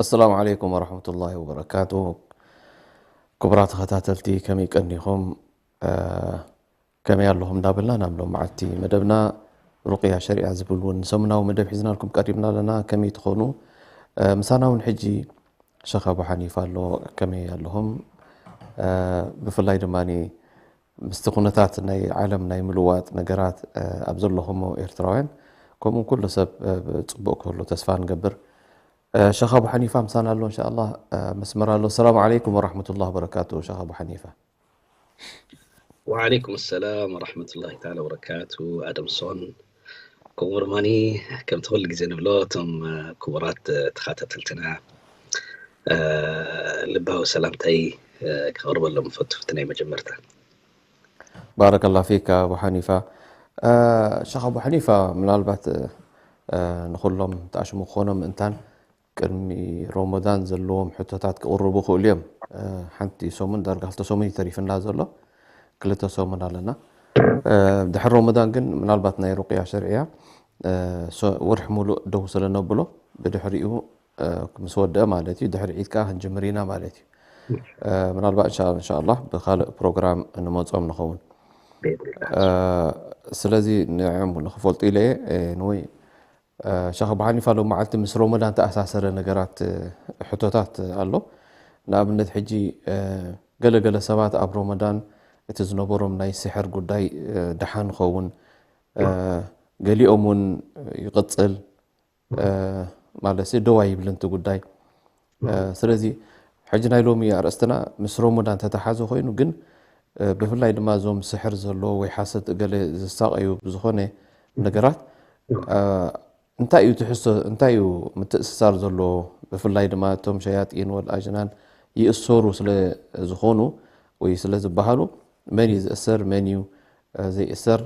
ኣሰላሙ ዓለይኩም ወረሕመቱላሂ ወበረካቱ። ክቡራት ተኸታተልቲ፣ ከመይ ቀኒኹም? እ፣ ከመይ ኣለኹም እንዳበልና ናብ ሎም መዓልቲ መደብና ሩቅያ ሸሪዓ ዝብል እውን ሰሙናዊ መደብ ሒዝናልኩም ቀሪብና ኣለና። ከመይ ትኾኑ? እ፣ ምሳና እውን ሕጂ ሸኽ ኣቡ ሓኒፋ ኣሎ። ከመይ ኣለኹም? እ፣ ብፍላይ ድማ ምስቲ ኩነታት ናይ ዓለም ናይ ምልዋጥ ነገራት፣ እ፣ ኣብ ዘለኹሞ ኤርትራውያን፣ ከምኡ ኩሉ ሰብ፣ እ፣ ጽቡቕ ክህሉ ተስፋ ንገብር። እ፣ ሸኽ ኣቡ ሓኒፋ ምሳና ኣሎ፣ እንሻኣላህ፣ እ፣ መስመር ኣሎ። ሰላም ዓለይኩም ወራህመቱላህ ወበረካቱ፣ ሸኽ ኣቡ ሓኒፋ። ወዓለይኩም ሰላም ወራህመቱላሂ ተዓላ ወበረካቱ፣ ኣደምሶን። ከምኡ ድማኒ፣ ከምቲ ኩሉ ግዜ ንብሎ፣ እቶም፣ እ፣ ክቡራት፣ እ፣ ተኸታተልትና፣ እ፣ ልባዊ ሰላምታይ፣ እ፣ ከቕርበሎም እፈቱ፣ እቲ ናይ መጀመርታ። ባረከላ ፊካ ኣቡ ሓኒፋ። እ፣ ሸኽ ኣቡ ሓኒፋ፣ ምናልባት፣ እ፣ ንኹሎም ተኣሽሙ ክኾኖም እንታን ቅድሚ ሮሞዳን ዘለዎም ሕቶታት ክቕርቡ ይኽእሉ እዮም። እ፣ ሓንቲ ሰሙን፣ ዳርጋ ክልተ ሰሙን እዩ ተሪፍና ዘሎ። ክልተ ሰሙን ኣለና። እ፣ ድሕሪ ሮሞዳን ግን ምናልባት ናይ ሩቅያ ሸርዕያ፣ እ፣ ሰ-፣ ወርሒ ሙሉእ ደው ስለ ነብሎ፣ ብድሕሪኡ፣ እ፣ ምስ ወደአ ማለት እዩ፣ ድሕሪ ዒድ ከኣ ክንጅምር ኢና ማለት እዩ። እ፣ ምናልባት እንሻ-፣ እንሻኣላህ ብኻልእ ፕሮግራም ንመጾም ንኸውን። እ፣ ስለዚ ንዕም ንኽፈልጡ ኢለ እየ፣ እ፣ ንወይ እ፣ ሸኽ ኣቡ ሓኒፋ፣ ሎም መዓልቲ ምስ ሮሞዳን ተኣሳሰረ ነገራት፣ እ፣ ሕቶታት ኣሎ። ንኣብነት፣ ሕጂ፣ እ፣ ገለ ገለ ሰባት ኣብ ሮሞዳን እቲ ዝነበሮም ናይ ስሕር ጉዳይ፣ እ፣ ደሓን ኸውን፣ እ፣ ገሊኦም እውን ይቕጽል፣ እ፣ ማለት ደው ኣይብልን እቲ ጉዳይ። እ፣ ስለዚ፣ ሕጂ ናይ ሎሚ ኣርእስትና ምስ ሮሞዳን ተተሓዘ ኮይኑ፣ ግን፣ እ፣ ብፍላይ ድማ እዞም ስሕር ዘለዎ ወይ ሓሰት ገለ ዝሳቐዩ ብዝኾነ ነገራት፣ እ፣ እንታይ እዩ ትሕዝቶ፣ እንታይ እዩ ምትእስሳር ዘለዎ? ብፍላይ ድማ እቶም ሸያጢን ወል ኣጅናን ይእሰሩ ስለ ዝኾኑ ወይ ስለ ዝበሃሉ፣ መን እዩ ዝእሰር፣ መን እዩ፣ እ፣ ዘይእሰር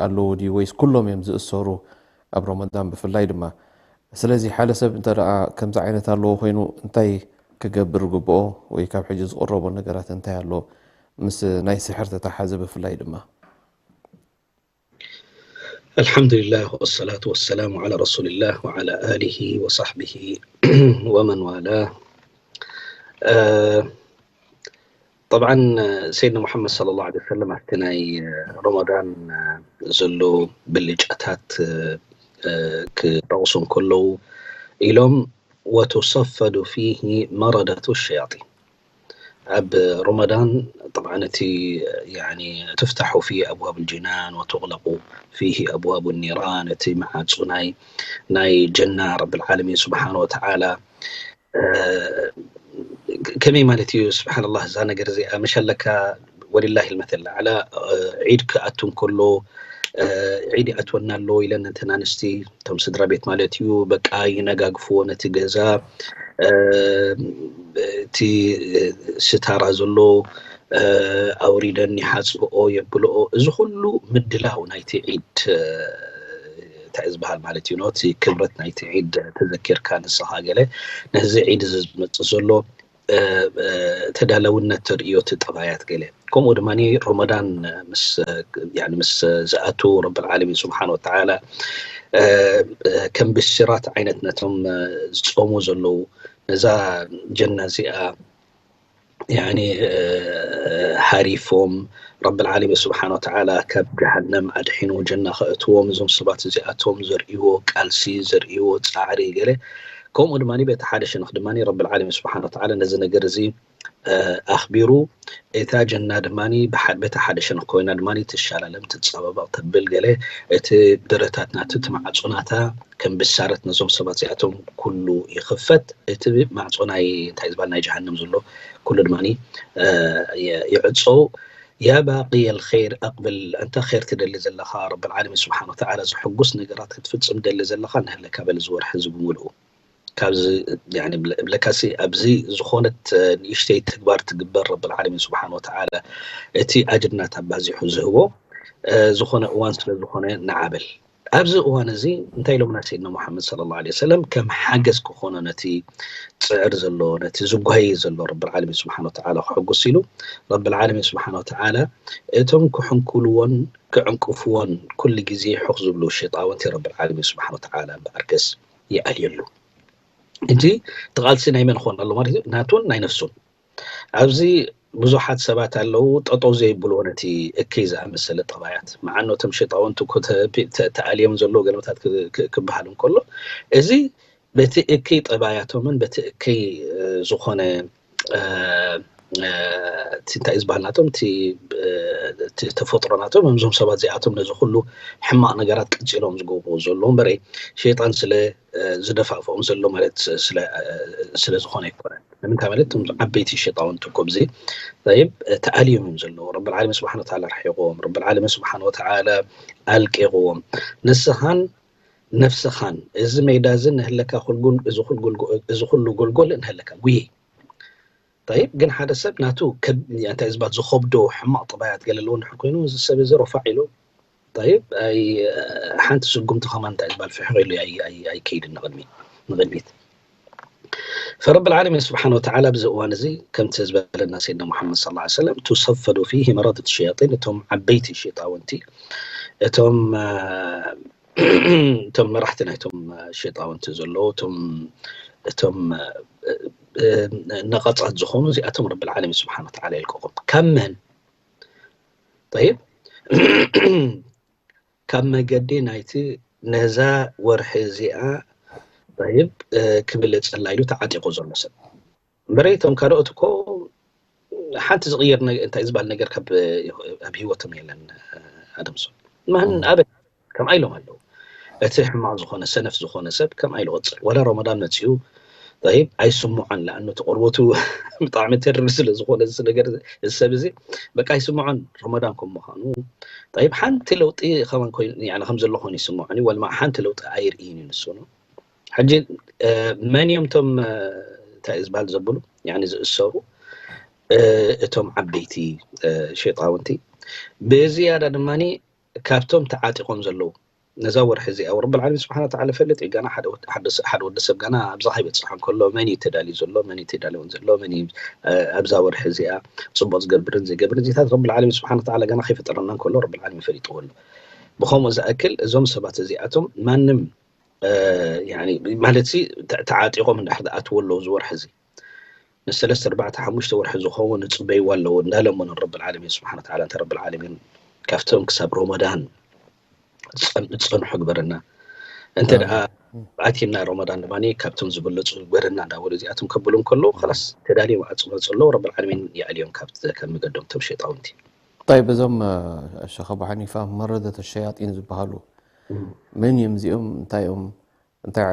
ኣለዎ ድዩ? ወይስ ኩሎም እዮም ዝእሰሩ ኣብ ሮሞዳን ብፍላይ ድማ? ስለዚ ሓደ ሰብ እንተ ደኣ ከምዚ ዓይነት ኣለዎ ኮይኑ እንታይ ክገብር ግብኦ? ወይ ካብ ሕጂ ዝቕረቦ ነገራት እንታይ ኣሎ? ምስ ናይ ስሕር ተተሓዘ ብፍላይ ድማ። ኣልሓምዱሊላህ ወሰላቱ ወሰላሙ ዓላ ረሱሊላህ ወዓላ ኣሊሂ ወሳሕቢሂ ወመን ዋላ። እ፣ ጠብዓን ሰይድና ሙሓመድ ሰለላሁ ዐለይሂ ወሰለም ኣብቲ ናይ ረመዳን ዘሎ ብልጫታት ክጠቕሱ እንከለዉ ኢሎም፣ "ወቱሰፈዱ ፊሂ መረደቱ ሸያጢን።" ኣብ ረመዳን ጠብዓን እቲ ያኒ ትፍታሑ ፊሂ ኣብዋብ ልጅናን ወቱቕለቁ ፊሂ ኣብዋብ ኒራን፣ እቲ መዓጹ ናይ ናይ ጀና ረብል ዓለሚን ስብሓን ወተዓላ ከመይ ማለት እዩ? ስብሓንላህ፣ እዛ ነገር እዚኣ መሸለካ ወሊላሂ ልመተል ኣዕላ። ዒድ ክኣቱ እንከሎ ዒድ ይኣትወና ኣሎ ኢለን እተን ኣንስቲ፣ እቶም ስድራ ቤት ማለት እዩ፣ በቃ ይነጋግፍዎ ነቲ ገዛ፣ እቲ ስታራ ዘሎ ኣውሪደን ይሓፅብኦ የብልኦ። እዚ ኩሉ ምድላው ናይቲ ዒድ እንታይ ዝበሃል ማለት እዩ? ነቲ ክብረት ናይቲ ዒድ ተዘኪርካ ንስኻ ገለ ነዚ ዒድ እዚ ዝመፅእ ዘሎ ተዳለውነት ተርእዮ፣ እቲ ጠባያት ገለ። ከምኡ ድማ ረመዳን ምስ ያኒ ምስ ዝኣቱ ረብል ዓለሚን ስብሓን ወተዓላ ከም ብሽራት ዓይነት ነቶም ዝፀሙ ዘለዉ ነዛ ጀና እዚኣ ያኒ ሓሪፎም ረብል ዓለሚን ስብሓን ወተዓላ ካብ ጀሃነም ኣድሒኑ ጀና ከእትዎም እዞም ሰባት እዚኣቶም ዘርእይዎ ቃልሲ ዘርእይዎ ፃዕሪ ገለ። ከምኡ ድማ በቲ ሓደ ሸነኽ ድማ ረብል ዓለሚን ስብሓን ወተዓላ ነዚ ነገር እዚ ኣኽቢሩ፣ እታ ጀና ድማ በቲ ሓደ ሸነኽ ኮይና ድማ ትሻላለም ትፀባበቕ ተብል ገለ። እቲ በረታት ናቱ እቲ ማዕፆ ናታ ከም ብሳረት ነዞም ሰባት እዚኣቶም ኩሉ ይኽፈት። እቲ ማዕፆ ናይ እንታይ ዝበሃል ናይ ጀሃነም ዘሎ ኩሉ ድማ ይዕፀው። ያ ባቂ ልኸይር ኣቅብል፣ ኣንታ ኸይር ትደሊ ዘለኻ፣ ረብ ልዓለሚን ስብሓን ወተዓላ ዝሕጉስ ነገራት ክትፍጽም ደሊ ዘለኻ፣ ንህለካ በል እዚ ወርሒ እዚ ብምልኡ። ካብዚ ብለካሲ ኣብዚ ዝኾነት ንእሽተይ ተግባር ትግበር፣ ረብ ልዓለሚን ስብሓን ወተዓላ እቲ ኣጅርናት ኣባዚሑ ዝህቦ ዝኾነ እዋን ስለ ዝኾነ ንዓበል። ኣብዚ እዋን እዚ እንታይ ኢሎምና ሰይድና ሙሓመድ ሰለላሁ ዐለይሂ ወሰለም? ከም ሓገዝ ክኾኖ ነቲ ጽዕር ዘሎ፣ ነቲ ዝጓየ ዘሎ፣ ረብ ልዓለሚን ስብሓን ወተዓላ ክሕጉስ ኢሉ፣ ረብ ልዓለሚን ስብሓን ወተዓላ እቶም ክሕንኩልዎን ክዕንቅፍዎን ኩሉ ግዜ ሕኽ ዝብሉ ሸይጣውንቲ ረብ ልዓለሚን ስብሓን ወተዓላ እምበኣርከስ ይኣልየሉ። እንጂ እቲ ቃልሲ ናይ መን ክኾን ኣሎ ማለት እዩ? ናቱን ናይ ነፍሱን። ኣብዚ ብዙሓት ሰባት ኣለዉ ጠጠው ዘይብልዎ ነቲ እከይ ዝኣመሰለ ጠባያት። መዓኖ እቶም ሸይጣውንቲ እኮ ተ- ተ- ተኣልዮም ዘለዉ ገለመታት ክ- ክ- ክበሃል እንከሎ፣ እዚ በቲ እከይ ጠባያቶምን በቲ እከይ ዝኾነ እንታይ ዝበሃል ናቶም እቲ ተፈጥሮ ናቶም እዞም ሰባት እዚኣቶም ነዚ ኩሉ ሕማቕ ነገራት ቀፂሎም ዝገብርዎ ዘለዉ እምበረ ሸይጣን ስለ ዝደፋፍኦም ዘሎ ማለት ስለ ዝኾነ ኣይኮነን። ንምንታይ ማለት እቶም ዓበይቲ ሸይጣውንቲ እኮ ብዚ ይብ ተኣልዮም እዮም ዘለዉ። ረብ ልዓለሚን ስብሓን ወተዓላ ርሒቕዎም፣ ረብ ልዓለሚን ስብሓን ወተዓላ ኣልቂቕዎም። ንስኻን ነፍስኻን እዚ ሜዳ እዚ ንህለካ እዚ ኩሉ ጎልጎል ንህለካ ጉየ ይብ ግን ሓደ ሰብ ናቱ እንታይ ዝባት ዝኸብዶ ሕማቕ ጥባያት ገለ ኣለዎ እንድሕር ኮይኑ እዚ ሰብ እዚ ረፋዕ ኢሉ ይብ ሓንቲ ስጉምቲ ከማን እንታይ ዝባል ፍሕቕ ኢሉ ኣይከይድን ንቕድሚት ንቕድሚት። فرب العالمين سبحانه وتعالى ኣብዚ እዋን እዚ ከምቲ ዝበለና ሰይድና ሙሓመድ صلى الله عليه وسلم تصفد فيه مردة الشياطين እቶም ዓበይቲ ሸይጣውንቲ እቶም እቶም መራሕቲ ናይቶም ሸይጣውንቲ ዘለዉ እቶም እቶም ነቐጻት ዝኾኑ እዚኣቶም ረብ ልዓለሚን ስብሓን ወተዓላ የልቀቖም። ካብ መን ጠይብ ካብ መገዲ ናይቲ ነዛ ወርሒ እዚኣ ጠይብ ክብለጸላ ኢሉ ተዓጢቑ ዘሎ ሰብ እምበረ እቶም ካልኦት እኮ ሓንቲ ዝቕየር እንታይ ዝበሃል ነገር ኣብ ህይወቶም የለን። ኣደምሶ ማን ኣበ ከም ኣይሎም ኣለዉ እቲ ሕማቕ ዝኾነ ሰነፍ ዝኾነ ሰብ ከም ኣይልወፅል ወላ ረመዳን መፅኡ ይብ ኣይስምዖን ለኣኑ እቲ ቆርበቱ ብጣዕሚ ተርር ስለ ዝኾነ ነገር ሰብ እዚ በቃ ኣይስምዖን ረመዳን ከም ምዃኑ ይብ ሓንቲ ለውጢ ከማን ከም ዘሎ ኮይኑ ይስምዖን ወልማ ሓንቲ ለውጢ ኣይርእይን እዩ ንሱ ነው። ሕጂ መን እዮም እቶም እንታይ ዝበሃል ዘብሉ ዝእሰሩ እቶም ዓበይቲ ሸይጣውንቲ ብዝያዳ ድማ ካብቶም ተዓጢቆም ዘለዉ ነዛ ወርሒ እዚኣ ረብ ልዓለሚን ስብሓን ወተዓላ ፈልጥ እዩ። ጋና ሓደ ወዲ ሰብ ጋና ኣብዛ ከይበፅሖ እንከሎ መን እዩ ተዳልዩ ዘሎ መን እዩ ተዳልዮን ዘሎ መን እዩ ኣብዛ ወርሒ እዚኣ ፅቡቅ ዝገብርን ዘይገብርን እዚታት ረብ ልዓለሚን ስብሓን ወተዓላ ጋና ከይፈጠረና እንከሎ ረብ ልዓለሚን ፈሊጥዎ ኣሎ። ብከምኡ ዝኣክል እዞም ሰባት እዚኣቶም ማንም ማለት ተዓጢቆም እንዳሕር ዝኣትዎ ኣለዉ ዝወርሒ እዚ ንሰለስተ ኣርባዕተ ሓሙሽተ ወርሒ ዝኸውን ዝፅበይዎ ኣለዉ እንዳለመኑ ረብ ልዓለሚን ስብሓን ወተዓላ እንተ ረብ ልዓለሚን ካብቶም ክሳብ ሮመዳን ዝፀንሑ ግበረና እንተ ደኣ ኣቲና ሮመዳን ድማ ካብቶም ዝበለፁ ግበረና እንዳበሉ እዚኣቶም ከብሉ እንከለዉ ከላስ ተዳልዮም ኣፅመፁ ኣለዉ ረብ ልዓለሚን ይኣልዮም ካብ መገዶም እቶም ሸይጣውንቲ። طيب እዞም ሸኽ ኣቡ ሓኒፋ መረደት ሸያጢን ዝበሃሉ መን እዮም እዚኦም? እንታይ እዮም? እንታይ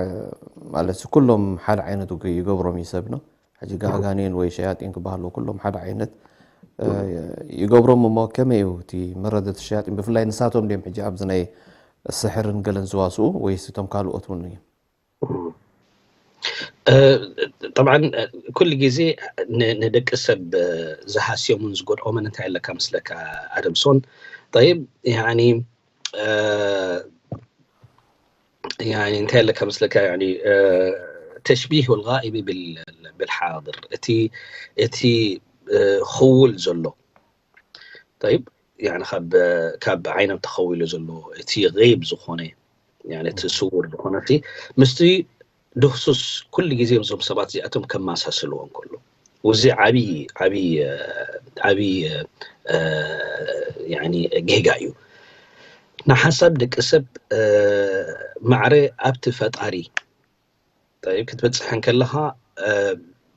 ማለት ኩሎም ሓደ ዓይነት ይገብሮም እዩ ሰብ ነው። ሕጂ ጋጋኔን ወይ ሸያጢን ክበሃሉ ኩሎም ሓደ ዓይነት ይገብሮም እሞ ከመይ እዩ እቲ መረደት ሸያጢን ብፍላይ ንሳቶም ድም ሕጂ ኣብዚ ናይ ስሕርን ገለን ዝዋስኡ ወይስ እቶም ካልኦት እውን እዮም? طبعا ኩሉ ግዜ ንደቂ ሰብ ዝሃስዮምን ዝጎድኦምን እንታይ ኣለካ ምስለካ ኣደምሶን طيب يعني يعني እንታይ ኣለካ ምስለካ يعني تشبيه الغائب بالحاضر እቲ እቲ ክውል ዘሎ طيب يعني ካብ ካብ ዓይኖም ተኸዊሉ ዘሎ እቲ غيب ዝኾነ يعني እቲ ስውር ዝኾነ ምስቲ ድህሱስ ኩሉ ግዜ እዞም ሰባት እዚኣቶም ከማሳስልዎ እንከሎ እዚ ዓብዪ ዓብዪ ዓብዪ ጌጋ እዩ። ንሓሳብ ደቂ ሰብ ማዕረ ኣብቲ ፈጣሪ ክትበፅሕ እንከለኻ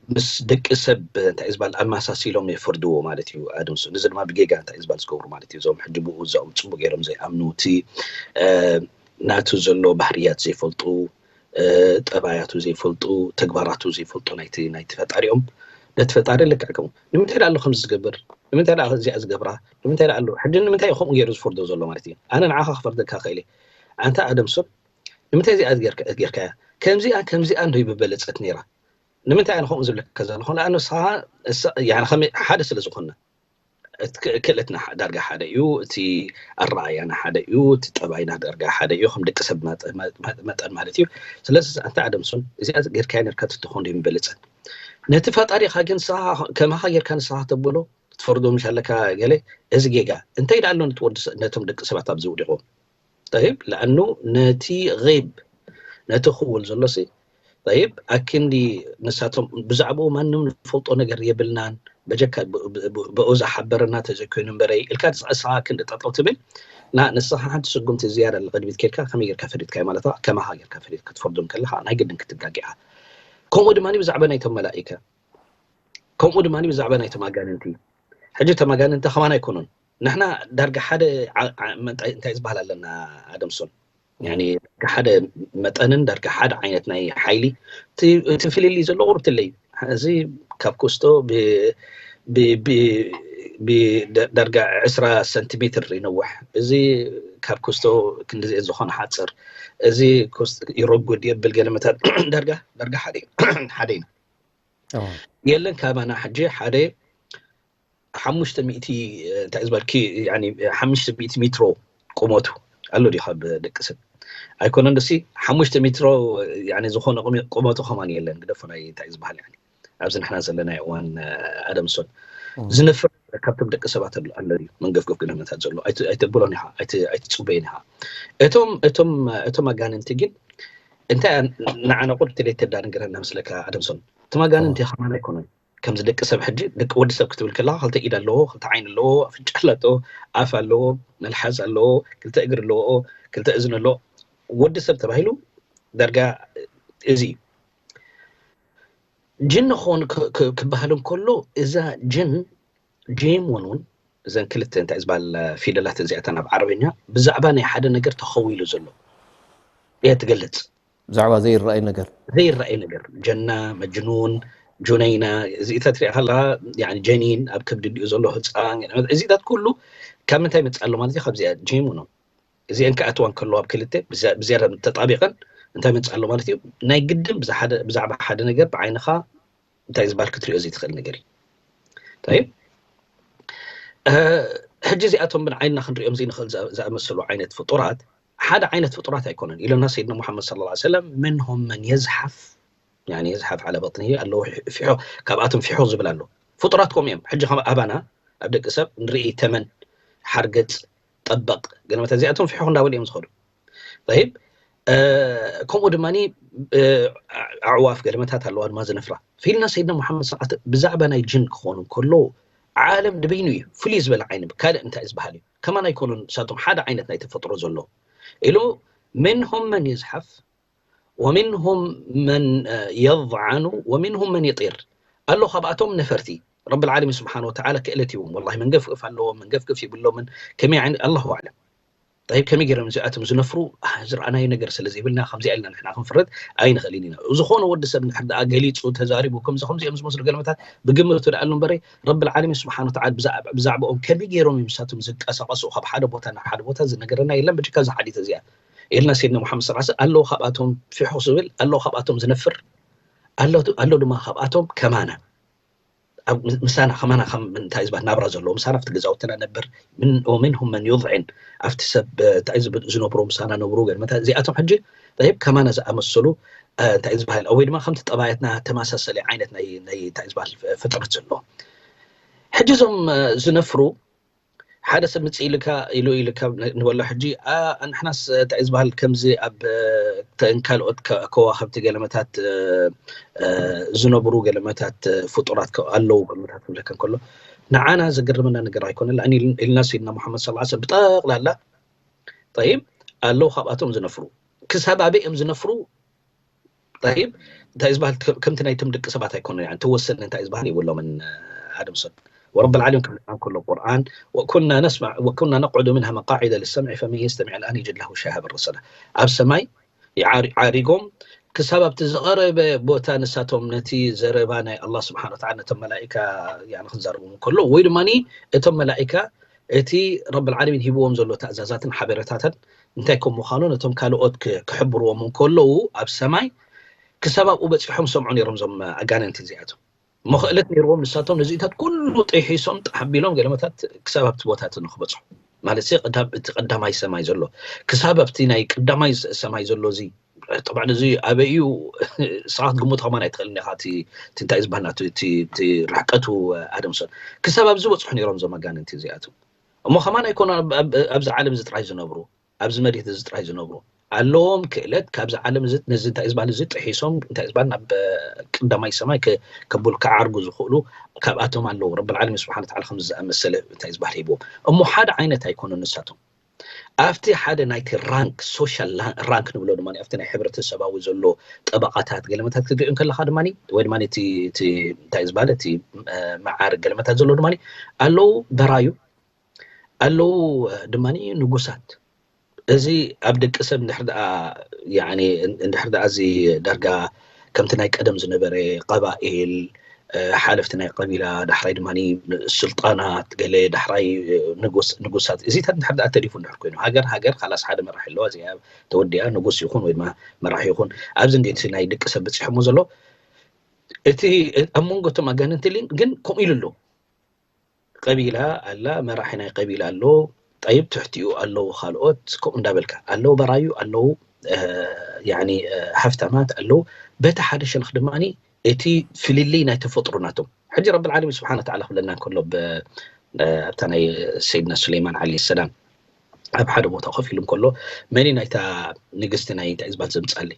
ምስ ደቂ ሰብ እንታይ ዝበሃል ኣመሳሲሎም የፍርድዎ ማለት እዩ። ኣድምሱ ነዚ ድማ ብጌጋ እንታይ ዝበሃል ዝገብሩ ማለት እዩ። እዞም ሕጂ ብኡ እዚኦም ፅቡቅ ገይሮም ዘይኣምኑ እቲ ናቱ ዘሎ ባህርያት ዘይፈልጡ ጠባያቱ ዘይፈልጡ ተግባራቱ ዘይፈልጡ ናይቲ ናይቲ ፈጣሪኦም ነቲ ፈጣሪ ልክዕ ከምኡ ንምንታይ ደኣ ኣሎ ከምዚ ዝገብር ንምንታይ ደኣ እዚኣ ዝገብራ? ንምንታይ ደኣ ኣሎ? ሕጂ ንምንታይ እዩ ከምኡ ገይሩ ዝፈርዶ ዘሎ ማለት እዩ? ኣነ ንዓኻ ክፈርደካ ክእል እየ። ኣንታ ኣደምሶን፣ ንምንታይ እዚኣ ጌርካ-፣ ጌርካያ? ከምዚኣ፣ ከምዚኣ እንዶ ይበለጸት ነይራ። ንምንታይ ኣነ ከምኡ ዝብለካ ዘለኹ? ንኣነ ንስኻ፣ እሳ-፣ ያኒ ከመይ ሓደ ስለ ዝኾንና። እቲ ክ-፣ ክእለትና ሓ-፣ ዳርጋ ሓደ እዩ። እቲ ኣረኣእያና ሓደ እዩ። እቲ ጠባይና ዳርጋ ሓደ እዩ። ከም ደቂ ሰብ መጠ-፣ መ-፣ መ-፣ መጠን ማለት እዩ። ስለዚ ኣንታ ኣደምሶን፣ እዚኣ ጌርካያ ነርካ ትትኾን ዶ ይበለጸት? ነቲ ፈጣሪኻ ግን ንስኻ ከማኻ ጌርካ ንስኻ ተብሎ፣ ክትፈርዶ ምሽ ኣለካ ገለ፣ እዚ ጌጋ። እንታይ ደኣ ኣሎ ነቲ ወዲ ሰ-፣ ነቶም ደቂ ሰባት ኣብዚ ውዲቖም? ጠይብ፣ ለኣኑ ነቲ ጌብ፣ ነቲ ክውል ዘሎሲ፣ ጠይብ፣ ኣክንዲ ንሳቶም ብዛዕባኡ ማንም ንፈልጦ ነገር የብልናን፣ በጀካ ብ-፣ ብ-፣ ብ-፣ ብኡ ዝሓበረና ተዘይኮይኑ እምበረይ፣ ኢልካ ንስኻ ክንዲ ጠጠው ትብል፣ ና ንስኻ ሓንቲ ስጉምቲ ዝያዳ ንቕድሚት ኬድካ፣ ከመይ ጌርካ ፈሪድካዮ ማለታ፣ ከማኻ ጌርካ ፈሪድ-፣ ክትፈርዶም ከለኻ፣ ናይ ግድን ክትጋገ ኢኻ። ከምኡ ድማ ብዛዕባ ናይቶም መላኢካ፣ ከምኡ ድማ ብዛዕባ ናይቶም ኣጋንንቲ። ሕጂ እቶም ኣጋንንቲ ከማን ኣይኮኑን። ንሕና ዳርጋ ሓደ ዓ-፣ ዓ-፣ መጠ-፣ እንታይ ዝበሃል ኣለና ኣደምሶን? ያኒ ዳርጋ ሓደ መጠንን ዳርጋ ሓደ ዓይነት ናይ ሓይሊ። እቲ፣ እቲ ፍልልይ ዘሎ ቁርብትለይ እዩ። እዚ ካብ ኩስቶ ብ-፣ ብ-፣ ብ-፣ ብ-፣ ደ-፣ ዳርጋ ዕስራ ሰንቲሜትር ይነውሕ። እዚ ካብ ኩስቶ ክንዲ ዝኤት ዝኾነ ሓፅር። እዚ ኩስ-፣ ይረጉድ የብል ገለ መታት ዳርጋ፣ ዳርጋ ሓደ እዩ። ሓደ እዩ። ኣዎ። የለን ካባና ሕጂ ሓደ ሓሙሽተ ሚእቲ፣ እንታይ ዝበልኪ፣ ያኒ ሓሙሽተ ሚእቲ ሜትሮ ቁመቱ ኣሎ ድዩ ካብ ደቂ ሰብ? ኣይኮነን ደሲ ሓሙሽተ ሜትሮ፣ ያኒ ዝኾነ ቁመ-፣ ቁመቱ ከማን የለን። ግደፎ ናይ እንታይ ዝበሃል፣ ያኒ ኣብዚ ንሕና ዘለናዮ እዋን፣ ኣደምሶን እም። ዝነፍር ካብቶም ደቂ ሰባት ኣሎ፣ ኣሎ ድዩ? መንገፍገፍ ገለመታት ዘሎ። ኣይት-፣ ኣይተብሎን ኢኻ፣ ኣይት-፣ ኣይትጽበዮን ኢኻ። እቶም፣ እቶም፣ እቶም ኣጋንንቲ ግን እንታይ ንዓና ቁርብቲ ለይተዳንግረና መስለካ ኣደምሶን? እቶም ኣጋንንቲ እም። ከማን ኣይኮነን። ከምዚ ደቂ ሰብ ሕጂ፣ ደቂ ወዲ ሰብ ክትብል ከለኻ፣ ክልተ ኢድ ኣለዎ፣ ክልተ ዓይኒ ኣለዎ፣ ኣፍንጫ ኣለዎ፣ ኣፍ ኣለዎ፣ መልሓስ ኣለዎ፣ ክልተ እግሪ ኣለዎ፣ ክልተ እዝኒ ኣለዎ። ወዲ ሰብ ተባሂሉ ዳርጋ እዚ እዩ። ጅን ክኾን ክ-፣ ክ-፣ ክበሃል እንከሎ፣ እዛ ጅን፣ ጂም ውን ውን፣ እዘን ክልተ እንታይ ዝበሃል ፊደላት እዚኣተን ኣብ ዓረብኛ፣ ብዛዕባ ናይ ሓደ ነገር ተኸዊሉ ዘሎ እያ ትገልጽ። ብዛዕባ ዘይረኣይ ነገር። ዘይረኣይ ነገር፣ ጀና፣ መጅኑን፣ ጁነይና፣ እዚኢታት ሪኣ ከለኻ፣ ያኒ ጀኒን፣ ኣብ ከብዲ ድዩ ዘሎ ህፃን፣ እዚኢታት ኩሉ ካብ ምንታይ መፅእ ኣሎ ማለት እዩ? ካብዚኣ ጂም ውን ውን። እዚአን ክኣትዋ እንከለዋ ኣብ ክልተ ብዝያ-፣ ብዝያዳ ተጣቢቐን እንታይ መፅእ ኣሎ ማለት እዩ? ናይ ግድን ብዛ-፣ ሓደ-፣ ብዛዕባ ሓደ ነገር ብዓይንኻ እንታይ ዝበሃል ክትሪኦ ዘይትኽእል ነገር እዩ። ጠይብ፣ እ፣ ሕጂ እዚኣቶም ብንዓይንና ክንሪኦም ዘይንኽእል ዝኣ-፣ ዝኣመሰሉ ዓይነት ፍጡራት፣ ሓደ ዓይነት ፍጡራት ኣይኮነን ኢሉና ሰይድና ሙሓመድ ሰለላሁ ዐለይሂ ወሰለም፣ "ምንሁም መን የዝሓፍ፣ ያኒ የዝሓፍ ዐላ በጥኒሂ ኣለዉ፣ ፊሖ፣ ካብኣቶም ፊሖ ዝብል ኣሎ። ፍጡራት ከምኡ እዮም። ሕጂ ከም ኣባና ኣብ ደቂ ሰብ ንርኢ ተመን፣ ሓርገጽ፣ ጠበቕ፣ ገለመታት እዚኣቶም ፊሖ እንዳበሉ እዮም ዝኸዱ። ጠይብ፣ እ፣ ከምኡ ድማ፣ እ፣ ኣዕዋፍ ገለመታት ኣለዋ ድማ ዝነፍራ። ፊልና ሰይድና ሙሓመድ ሰዓት ብዛዕባ ናይ ጅን ክኾኑ እንከሎ፣ ዓለም ድበይኑ እዩ፣ ፍልይ ዝበለ ዓይኒ፣ ካልእ እንታይ ዝበሃል እዩ? ከማን ኣይኮኑን፣ ንሳቶም ሓደ ዓይነት ናይ ተፈጥሮ ዘለዎ። ኢሉ፣ "ምንሁም መን የዝሓፍ፣ ወሚንሁም መን፣ እ፣ የዝዓኑ፣ ወሚንሁም መን የጢር።" ኣሎ ካብኣቶም ነፈርቲ። ረብል ዓለሚን ስብሓን ወተዓላ ክእለት ይዎም። ወላሂ መንገፍገፍ ኣለዎም፣ መንገፍገፍ ይብሎምን፣ ከመይ ዓይነት፣ ኣላሁ ኣዕለም። ጠይብ፣ ከመይ ገይሮም እዚኣቶም ዝነፍሩ? አ፣ ዝረኣናዮ ነገር ስለ ዘይብልና፣ ከምዚኣ ኢልና ንሕና ክንፍረድ ኣይንኽእልን ኢና። ዝኾነ ወዲ ሰብ እንድሕር ደኣ ገሊጹ፣ ተዛሪቡ፣ ከምዚ፣ ከምዚ እዮም ዝመስሉ ገለመታት ብግምቱ ደኣ ኣሎ እምበረይ፣ ረብል ዓለሚን ስብሓን ወተዓላ ብዛ-፣ ብዛዕባኦም ከመይ ገይሮም እዮም ንሳቶም ዝንቀሳቐሱ ካብ ሓደ ቦታ ናብ ሓደ ቦታ ዝነገረና የለን፣ ብጀካ እዛ ሓዲት እዚኣ። ኢልና ሰይድና ሙሓመድ ሰለላሁ ዐለይሂ ወሰለም፣ ኣለዉ ካብኣቶም ፊሑ ዝብል፣ ኣለዉ ካብኣቶም ዝነፍር፣ ኣሎ፣ ኣሎ ድማ ካብኣቶም ከማና። ኣብ ም-፣ ምሳና ከማና ከም እንታይ ዝበሃል ናብራ ዘለዎ፣ ምሳና ኣብቲ ገዛውትና ነብር፣ ምን-፣ ወሚንሁም መን ዩዝዒን፣ ኣብቲ ሰብ፣ እ፣ እንታይ ዝብ-፣ ዝነብሩ ምሳና ነብሩ፣ ገለ መታ-፣ እዚኣቶም ሕጂ፣ ጠይብ፣ ከማና ዝኣመሰሉ፣ እ፣ እንታይ ዝበሃል፣ ወይ ድማ ከምቲ ጠባያትና ተመሳሰሊ ዓይነት ናይ፣ ናይ እንታይ ዝበሃል፣ እ፣ ፍጥረት ዘለዎ። ሕጂ እዞም፣ እ፣ ዝነፍሩ፣ ሓደ ሰብ ምጽእ ኢልካ፣ ኢሉ ኢልካ ን-፣ ንበሎ ሕጂ፣ ኣ፣ ንሕናስ እንታይ ዝበሃል ከምዚ ኣብ፣ እ፣ ተ-፣ ካልኦት ከ-፣ ከዋኽብቲ ገለመታት፣ እ፣ እ፣ ዝነብሩ ገለመታት፣ እ፣ ፍጡራት ከ-፣ ኣለዉ ገለመታት ክብለካ እንከሎ፣ ንዓና ዘገርመና ነገር ኣይኮነን። ለኣን ኢል-፣ ኢልና ሰይድና ሙሓመድ ሰለላሁ ዐለይሂ ወሰለም ብጠቕላላ፣ ጠይብ፣ ኣለዉ ካብኣቶም ዝነፍሩ። ክሳብ ኣበይ እዮም ዝነፍሩ? ጠይብ፣ እንታይ ዝበሃል ከ-፣ ከምቲ ናይቶም ደቂ ሰባት ኣይኮነን፣ ያኒ፣ ተወሰነ እንታይ ዝበሃል የብሎምን፣ ኣደምሶን። ወረብል ዓለሚን ክብለና እንከሎ ቁርኣን፣ "ወኩና ነስማዕ፣ ወኩና ነቅዑዱ ምንሃ መቃዒደ ልሰምዒ ፈመን የስተሚዕ ልኣን የጅድ ለሁ ሸሃበን ረሰዳ።" ኣብ ሰማይ ይዓሪ-፣ ዓሪጎም፣ ክሳብ ኣብቲ ዝቐረበ ቦታ ንሳቶም ነቲ ዘረባ ናይ ኣላህ ስብሓን ወተዓላ ነቶም መላኢካ ያኒ ክዛረቦም ከሎ፣ ወይ ድማ እቶም መላኢካ እቲ ረብል ዓለሚን ሂብዎም ዘሎ ትእዛዛትን ሓበሬታትን እንታይ ከም ምዃኑ ነቶም ካልኦት ክ-፣ ክሕብርዎም እንከለዉ ኣብ ሰማይ ክሳብ ኣብኡ በፂሖም ሰምዑ ነይሮም እዞም ኣጋንንቲ እዚኣቶም። እሞ ክእለት ነይርዎም ንሳቶም ነዚታት ኩሉ ጥሒሶም ጣሕ ኣቢሎም ገለመታት ክሳብ ኣብቲ ቦታ እቲ ንክበፅሑ ማለት ሲ ቀዳም-፣ እቲ ቀዳማይ ሰማይ ዘሎ ክሳብ ኣብቲ ናይ ቀዳማይ ስ-፣ ሰማይ ዘሎ እዚ ጠብዓን እዚ ኣበይ እዩ ስኻ ክትግምቶ ከማን ኣይትኽእልን ኢኻ። እቲ እቲ እንታይ እዩ ዝበሃል ናቱ እቲ እቲ ርሕቀቱ ኣደምሶን ክሳብ ኣብዚ በፅሑ ነይሮም እዞም ኣጋንንቲ እዚኣቶም። እሞ ከማን ኣይኮነ ኣብ- ኣብ- ኣብዚ ዓለም እዚ ጥራይ ዝነብሩ ኣብዚ መሬት እዚ ጥራይ ዝነብሩ ኣለዎም ክእለት ካብዚ ዓለም እዚ ነዚ እንታይ ዝበሃል እዚ ጥሒሶም እንታይ ዝበሃል ናብ ቀዳማይ ሰማይ ከ- ከቡል ክዓርጉ ዝኽእሉ ካብኣቶም ኣለዉ። ረብል ዓለሚን ስብሓን ወተዓላ ከምዚ ዝኣመሰለ እንታይ ዝበሃል ሂብዎም። እሞ ሓደ ዓይነት ኣይኮኑን ንሳቶም ኣብቲ ሓደ ናይቲ ራንክ ሶሻል ራንክ ንብሎ ድማ ኣብቲ ናይ ሕብረተሰባዊ ዘሎ ጠበቃታት ገለመታት ክትሪኦ ከለካ ድማ ወይ ድማ እቲ እቲ እንታይ ዝበሃል እቲ መዓርግ ገለመታት ዘሎ ድማ ኣለዉ በራዩ ኣለዉ ድማ ንጉሳት። እዚ ኣብ ደቂ ሰብ እንድሕር ደኣ ያኒ እንድሕር ደኣ እዚ ዳርጋ ከምቲ ናይ ቀደም ዝነበረ ቀባኢል ሓለፍቲ ናይ ቀቢላ ዳሕራይ ድማ ስልጣናት ገለ ዳሕራይ ንጉስ ንጉሳት እዚታት እንድሕር ደኣ ተሪፉ እንድሕር ኮይኑ ሃገር ሃገር ካላስ ሓደ መራሒ ኣለዋ እዚኣ ተወዲኣ ንጉስ ይኹን ወይ ድማ መራሒ ይኹን ኣብዚ እንዲ እቲ ናይ ደቂ ሰብ በፂሖሞ ዘሎ እቲ ኣብ መንጎ እቶም ኣጋንንቲ ሊን ግን ከምኡ ኢሉ ኣሎ ቀቢላ ኣላ መራሒ ናይ ቀቢላ ኣሎ ጠይብ ትሕቲኡ ኣለዉ ካልኦት ከምኡ እንዳበልካ ኣለዉ በራዩ ኣለዉ ያኒ ሃፍታማት ኣለዉ በቲ ሓደ ሸነኽ ድማ እቲ ፍልልይ ናይ ተፈጥሮ ናቶም ሕጂ ረቢ ዓለሚን ስብሓን ወተዓላ ክብለና እንከሎ ኣብታ ናይ ሰይድና ሱለይማን ዓለ ሰላም ኣብ ሓደ ቦታ ኮፍ ኢሉ እንከሎ መኒ ናይታ ንግስቲ ናይ እንታይ ዝባል ዘምፃለይ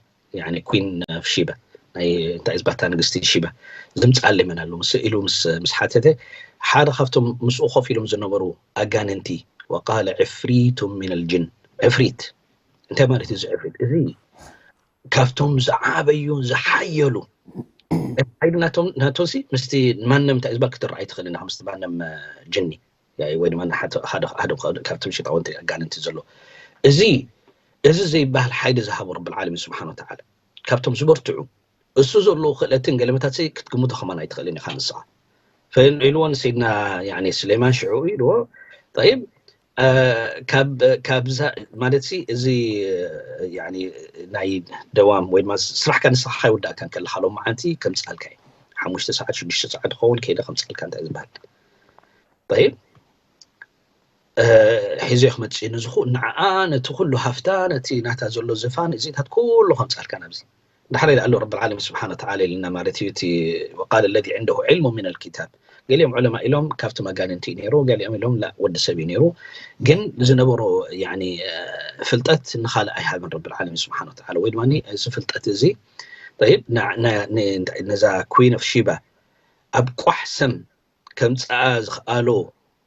ኩን ሺበ ናይ እንታይ ዝባታ ንግስቲ ሺበ ዝምፃለይ መን ኣሎ ምስ ኢሉ ምስ ምስ ሓተተ ሓደ ካብቶም ምስኡ ኮፍ ኢሎም ዝነበሩ ኣጋንንቲ وقال عفريت من الجن ዕፍሪት እንታይ ማለት እዩ እዚ ዕፍሪት እዚ ካብቶም ዝዓበዩ ዝሓየሉ ሓይሊ ናቶም ናቶሲ ምስቲ ማንም እንታይ ዝባ ክትረኣይ ትኽእል ኢና ምስቲ ማንም ጅኒ ወይ ድማ ሓደ ካብቶም ሽጣውንቲ ኣጋንንቲ ዘሎ እዚ እዚ ዘይበሃል ሓይሊ ዝሃቦ ረብል ዓለሚን ስብሓን ወተዓላ ካብቶም ዝበርትዑ እሱ ዘለዎ ክእለትን ገለመታት ክትግምቶ ከማን ኣይትኽእልን ኢኻ ንስኻ ፈኢልዎ ንሰይድና ስሌማን ሽዑ ኢልዎ ጠይብ ካብዛ ማለት እዚ ናይ ደዋም ወይ ድማ ስራሕካ ንስኻ ካይወዳእካ ከለካ ሎም መዓልቲ ከምፅኣልካ እዩ ሓሙሽተ ሰዓት ሽዱሽተ ሰዓት ዝኸውን ከይደ ከምፅኣልካ እንታይ ዝበሃል ይብ ሒዞ ክመፅእ ንዝኹ ንዓ ነቲ ኩሉ ሃፍታ ነቲ ናታ ዘሎ ዝፋን እዚታት ኩሉ ከምፅኣልካ ናብዚ ዳሕራይ ዳኣ ኣሎ ረቢ ዓለሚን ስብሓን ወተዓላ ኢልና ማለት እዩ እቲ وقال الذي عنده علم من الكتاب ገሊኦም ዑለማ ኢሎም ካብቲ መጋንንቲ እዩ ነይሩ ገሊኦም ኢሎም ላ ወዲ ሰብ እዩ ነይሩ ግን ዝነበሮ ያኒ ፍልጠት ንኻልእ ኣይሃብን ረቢ ዓለሚን ስብሓን ወተዓላ ወይ ድማ እዚ ፍልጠት እዚ طيب ነዛ ኩዊን ኦፍ ሺባ ኣብ ቋሕ ሰም ከምፅኣ ዝኽኣሎ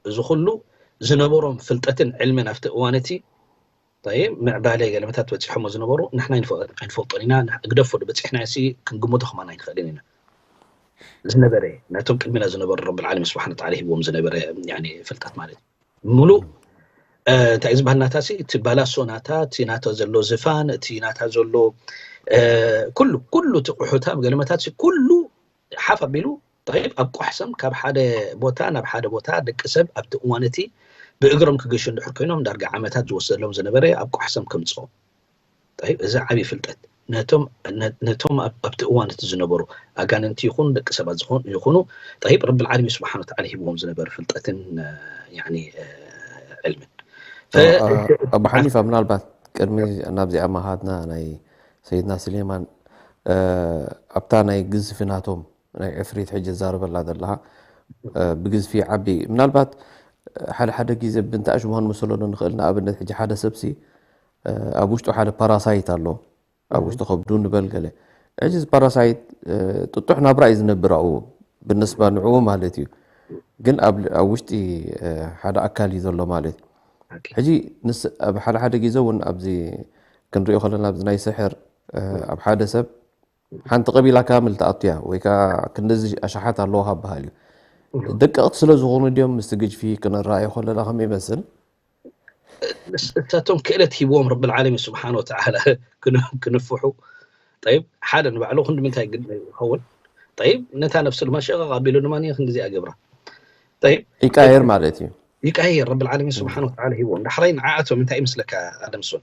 እዚ ኩሉ ዝነበሮም ፍልጠትን ዕልምን ኣብቲ እዋን እቲ ምዕባለ ገለመታት በፂሖሞ ዝነበሩ ንሕና ኣይንፈልጦን ኢና ግደፎ በፂሕና ሲ ክንግምቶ ከማን ኣይንኽእልን ኢና ዝነበረ ናቶም ቅድሚና ዝነበሩ ረብል ዓለሚን ስብሓን ወተዓላ ሂብዎም ዝነበረ ፍልጠት ማለት እዩ ሙሉእ እንታይ ዝበሃል ናታ ሲ እቲ ባላሶ ናታ እቲ ናታ ዘሎ ዝፋን እቲ ናታ ዘሎ ኩሉ ኩሉ እቲ ቁሑታ ገለመታት ኩሉ ሓፍ ኣቢሉ طيب ኣብ ቋሕሰም ካብ ሓደ ቦታ ናብ ሓደ ቦታ ደቂ ሰብ ኣብቲ እዋን እቲ ብእግሮም ክገሹ እንድሕር ኮይኖም ዳርጋ ዓመታት ዝወሰደሎም ዝነበረ ኣብ ቋሕሰም ከምፅኦም طيب እዚ ዓብዪ ፍልጠት ነቶም ነቶም ኣብቲ እዋን እቲ ዝነበሩ ኣጋንንቲ ይኹን ደቂ ሰባት ዝኾኑ ይኹኑ طيب ረብል ዓለሚን ስብሓን ወተዓላ ሂብዎም ዝነበረ ፍልጠትን ያኒ ዕልምን ኣቡ ሓኒፋ ምናልባት ቅድሚ ናብዚኣ መሃድና ናይ ሰይድና ስሌማን ኣብታ ናይ ግዝፊ ናቶም ናይ ዕፍሪት ሕጂ ዛረበላ ዘለኻ ብግዝፊ ዓቢ ምናልባት ሓደ ሓደ ግዜ ብንታእሽ ምዃን መሰሎ ዶ ንኽእል ንኣብነት ሕጂ ሓደ ሰብሲ ኣብ ውሽጡ ሓደ ፓራሳይት ኣሎ ኣብ ውሽጡ ከብዱ ንበል ገለ ሕጂ እዚ ፓራሳይት ጥጡሕ ናብራ እዩ ዝነብር ኣብኡ ብነስባ ንዕኡ ማለት እዩ ግን ኣብ ውሽጢ ሓደ ኣካል እዩ ዘሎ ማለት እዩ ሕጂ ኣብ ሓደ ሓደ ግዜ እውን ኣብዚ ክንሪኦ ከለና ኣብዚ ናይ ስሕር ኣብ ሓደ ሰብ ሓንቲ ቀቢላ ካምል ትኣቱያ ወይ ከዓ ክንደዚ ኣሽሓት ኣለዎ ካብ በሃል እዩ ደቀቕቲ ስለ ዝኾኑ ድዮም ምስቲ ግጅፊ ክንረኣዮ ከለና ከም ይመስል እሳቶም ክእለት ሂብዎም ረብል ዓለሚን ስብሓን ወተዓላ ክንፍሑ ጠይብ፣ ሓደ ንባዕሉ ክንዲ ምንታይ ግድ ይኸውን? ጠይብ፣ ነታ ነፍሱ ድማ ሸቐቕ ኣቢሉ ድማ ክንዲዚኣ ገብራ። ጠይብ፣ ይቃየር ማለት እዩ። ይቃየር፣ ረብል ዓለሚን ስብሓን ወተዓላ ሂብዎም። ዳሕራይ ንዓኣቶም እንታይ ይመስለካ ኣደምሶን?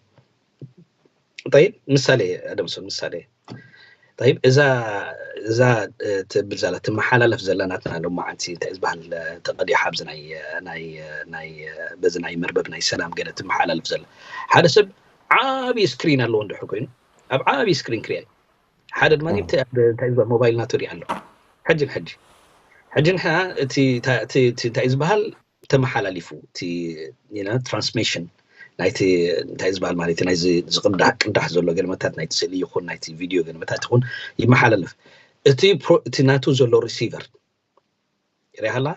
ጠይብ፣ ምሳሌ ኣደምሶን፣ ምሳሌ። ጠይብ፣ እዛ እዛ ትብል ዘላ ትመሓላለፍ ዘላ ናትና ሎማዓንቲ እንታይ ዝበሃል ተቐዲሓ ኣብዚ ናይ ናይ ናይ በዚ ናይ መርበብ ናይ ሰላም ገለ ትመሓላለፍ ዘላ፣ ሓደ ሰብ ዓብዪ ስክሪን ኣለዎ እንድሕር ኮይኑ፣ ኣብ ዓብዪ ስክሪን ክሪኣ፣ ሓደ ድማ እንታይ ዝበሃል ሞባይል ናቱ ሪኣ ኣሎ። ሕጂ ሕጂ ሕጂ ንሕና እቲ እንታይ ዝበሃል ተመሓላሊፉ፣ እቲ ትራንስሚሽን ናይቲ እንታይ ዝበሃል ማለት ናይዚ ዝቅዳሕ ቅዳሕ ዘሎ ገለመታት ናይቲ ስእሊ ይኹን ናይቲ ቪድዮ ገለመታት ይኹን ይመሓላለፍ። እቲ ናቱ ዘሎ ሪሲቨር ሪሃላ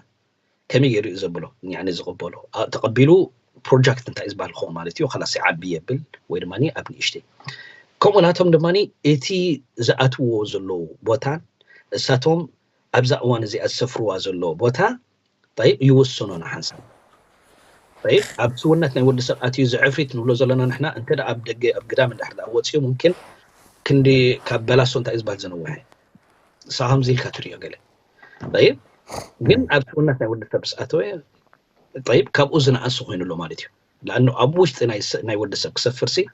ከመይ ገይሩ እዩ ዘብሎ? ያኒ ዝቕበሎ ተቐቢሉ ፕሮጀክት እንታይ ዝበሃል ክኸውን ማለት እዩ። ከላስ ዓቢ የብል ወይ ድማ ኣብ ንእሽተይ ከምኡ ናቶም ድማ እቲ ዝኣትዎ ዘለዉ ቦታን እሳቶም ኣብዛ እዋን እዚኣ ዝሰፍርዋ ዘሎ ቦታ ይውስኖ ንሓንሳብ። ኣብ ስውነት ናይ ወዲ ሰብ ኣትዩ ዝዕፍሪት ንብሎ ዘለና ንሕና እንተ ኣብ ደገ ኣብ ግዳም እንድሕር ወፅኡ ሙምኪን ክንዲ ካብ በላሶ እንታይ ዝበሃል ዝነውሐ ንስኻ ከምዚ ኢልካ ትሪኦ ገለ ግን ኣብ ስውነት ናይ ወዲ ሰብ ዝኣተወ ካብኡ ዝነኣሱ ኮይኑ ኣሎ ማለት እዩ። ለኣኑ ኣብ ውሽጢ ናይ ወዲ ሰብ ክሰፍር ሲ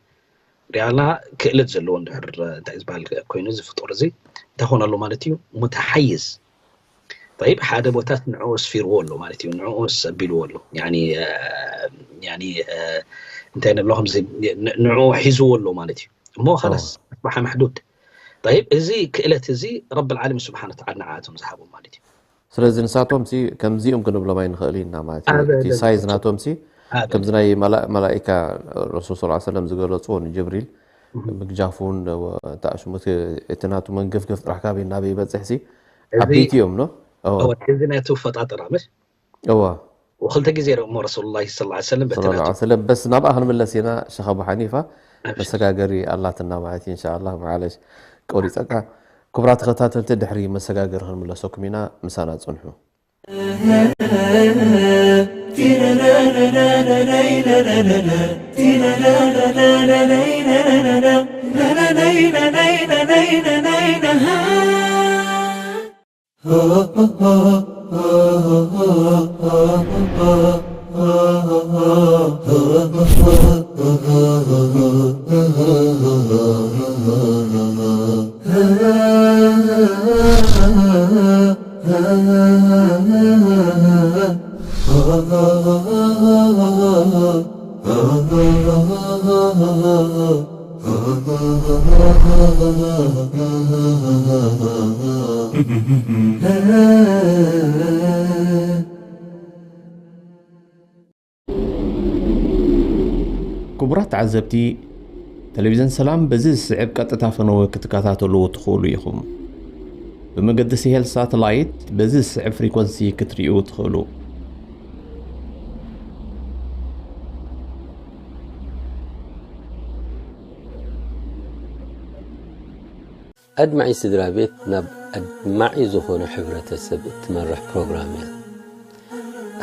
ሪኣልና ክእለት ዘለዎ እንድሕር እንታይ ዝበሃል ኮይኑ እዚ ፍጡር እዚ እንታይ ኾን ኣሎ ማለት እዩ። ሙተሓይዝ ይብ ሓደ ቦታት ንዕኡ ኣስፊርዎ ኣሎ ማለት እዩ። ንዕኡ ኣቢልዎ ኣሎ። እንታይ ንብሎ ከምዚ ንዕኡ ሒዝዎ ኣሎ ማለት እዩ። እሞ ኸላስ ኣስበሓ መሕዱድ ይብ እዚ ክእለት እዚ ረብል ዓለሚን ስብሓን ወተዓላ ንዓኣቶም ዝሃቦም ማለት እዩ። ስለዚ ንሳቶም ሲ ከምዚኦም ክንብሎም ኣይንኽእል ኢና ማለት እዩ። እቲ ሳይዝ ናቶም ሲ ከምዚ ናይ መላኢካ ረሱል ስ ሰለም ዝገለፅዎ ንጅብሪል ምግጃፉን ታሽሙት እቲ ናቱ መንገፍገፍ ጥራሕ ካበይ ናበይ ይበፅሕ ሲ ዓበይቲ እዮም ኖ እዚ ናቱ ፈጣጥራ መሽ እዋ ወክልተ ግዜ ሞ ረሱሉላ ስ ሰለም በቲ ሰለላሁ ናቱ ዐለይሂ ወሰለም። በስ ናብኣ ክንምለስ ኢና። ሸኽ ኣቡ ሓኒፋ መሰጋገሪ ኣላትና ማለት እዩ። እንሻላ ማዓለሽ ቆሪፀካ። ክቡራት ተኸታተልቲ ድሕሪ መሰጋገሪ ክንምለሰኩም ኢና። ምሳና ፅንሑ። ክቡራት ተዓዘብቲ፣ ቴሌቪዝን ሰላም በዚ ዝስዕብ ቀጥታ ፈነወ ክትከታተልዎ ትኽእሉ ኢኹም። ብመገዲ ሲሄል ሳተላይት በዚ ዝስዕብ ፍሪኮንሲ ክትርእዩ ትኽእሉ። ኣድማዒ ስድራ ቤት ናብ ኣድማዒ ዝኾነ ሕብረተሰብ እትመርሕ ፕሮግራም እያ።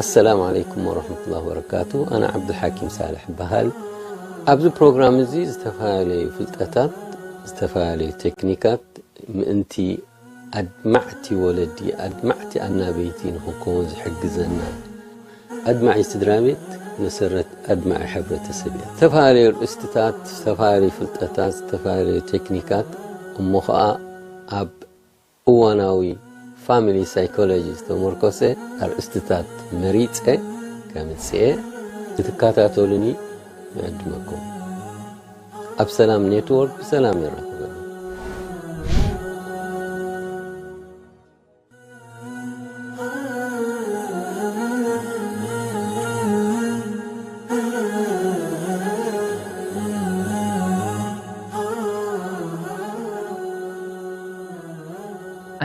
ኣሰላሙ ዓለይኩም ወረሕመቱላሂ ወበረካቱ። ኣነ ዓብዱልሓኪም ሳልሕ እበሃል። ኣብዚ ፕሮግራም እዚ ዝተፈላለዩ ፍልጠታት፣ ዝተፈላለዩ ቴክኒካት ምእንቲ ኣድማዕቲ ወለዲ፣ ኣድማዕቲ ኣናበይቲ ንኽንከውን ዝሕግዘና። ኣድማዒ ስድራ ቤት መሰረት ኣድማዒ ሕብረተሰብ እያ። ዝተፈላለዩ ርእስትታት፣ ዝተፈላለዩ ፍልጠታት፣ ዝተፈላለዩ ቴክኒካት እሞ ኸዓ ኣብ እዋናዊ ፋሚሊ ሳይኮሎጂ ዝተመርኮሰ ኣርእስትታት መሪፀ ከምፅኤ ክትከታተሉኒ ይዕድመኩም። ኣብ ሰላም ኔትወርክ ብሰላም የራኽበና።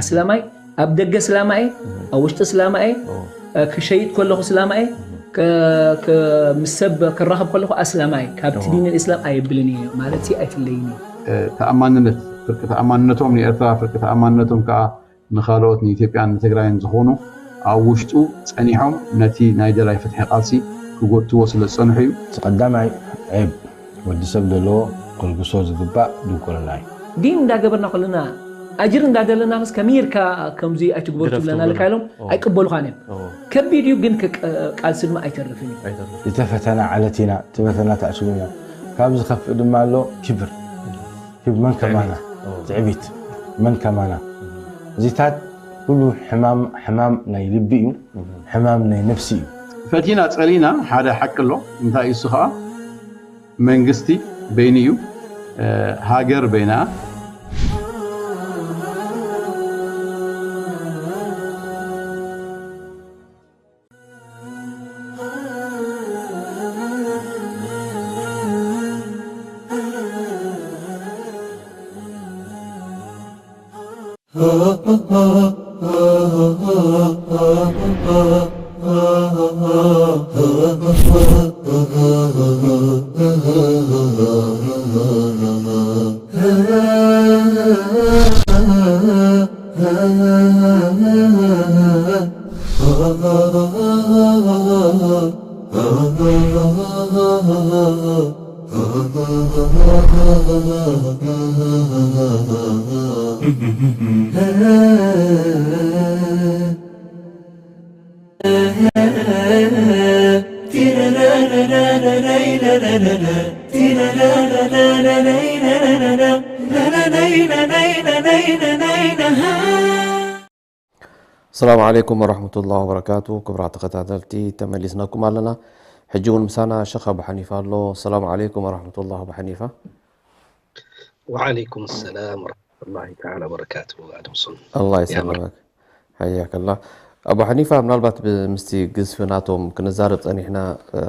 ኣስላማይ ኣብ ደገ ስላማኤ ኣብ ውሽጢ ስላማኤ ክሸይጥ ከለኹ ስላማኤ ምስ ሰብ ክራኸብ ከለኹ ኣስላማይ ካብቲ ዲን ልእስላም ኣየብልን እየ ማለት ኣይፍለይን እዩ። ተኣማንነት ፍርቂ ተኣማንነቶም ንኤርትራ ፍርቂ ተኣማንነቶም ከዓ ንኻልኦት ንኢትዮጵያን ንትግራይን ዝኾኑ ኣብ ውሽጡ ጸኒሖም ነቲ ናይ ደላይ ፍትሒ ቃልሲ ክጎትዎ ስለ ዝጸንሑ እዩ። እቲ ቀዳማይ ዔብ ወዲ ሰብ ዘለዎ ከልግሶ ዝግባእ ድንቁርና እዩ። ዲን እንዳገበርና ከለና ኣጅር እንዳደለና ምስ ከመይ ጌርካ ከምዚ ኣይትግበሩ ግደፍ ትብለና ትብለና። ኣለካ ኢሎም ኦ። ኣይቅበሉኻን እዮም። ኦ። ከቢድ እዩ ግን ከ-፣ ቃልሲ ድማ ኣይተርፍን እዩ። ኣይተርፍን። ዝተፈተና ዓለት ኢና፣ ዝተፈተና ታዕሽም ኢና። ካብ ዝኸፍእ ድማ ኣሎ ክብር። ክብ መን ከማና? ትዕቢት። ኦ። ትዕቢት። መን ከማና? እዚታት ኩሉ ሕማም፣ ሕማም ናይ ልቢ እዩ፣ ሕማም ናይ ነፍሲ እዩ። ፈቲና ጸሊና ሓደ ሓቂ ኣሎ። እንታይ እሱ ኸዓ መንግስቲ በይኑ እዩ፣ እ፣ ሃገር በይና። السلام عليكم ورحمة الله وبركاته. ክቡራት ተኸታተልቲ፣ ተመሊስናኩም ኣለና። ሕጂ እውን ምሳና ሸኽ ኣቡ ሓኒፋ ኣሎ። السلام عليكم ورحمة الله أبو حنيفة. وعليكم السلام ورحمة الله تعالى وبركاته. ኣድምሶን። الله يسلمك. حياك الله. ኣቡ ሓኒፋ፣ ምናልባት ብ-፣ ምስቲ ግዝፊ ናቶም ክንዛረብ ጸኒሕና፣ እ፣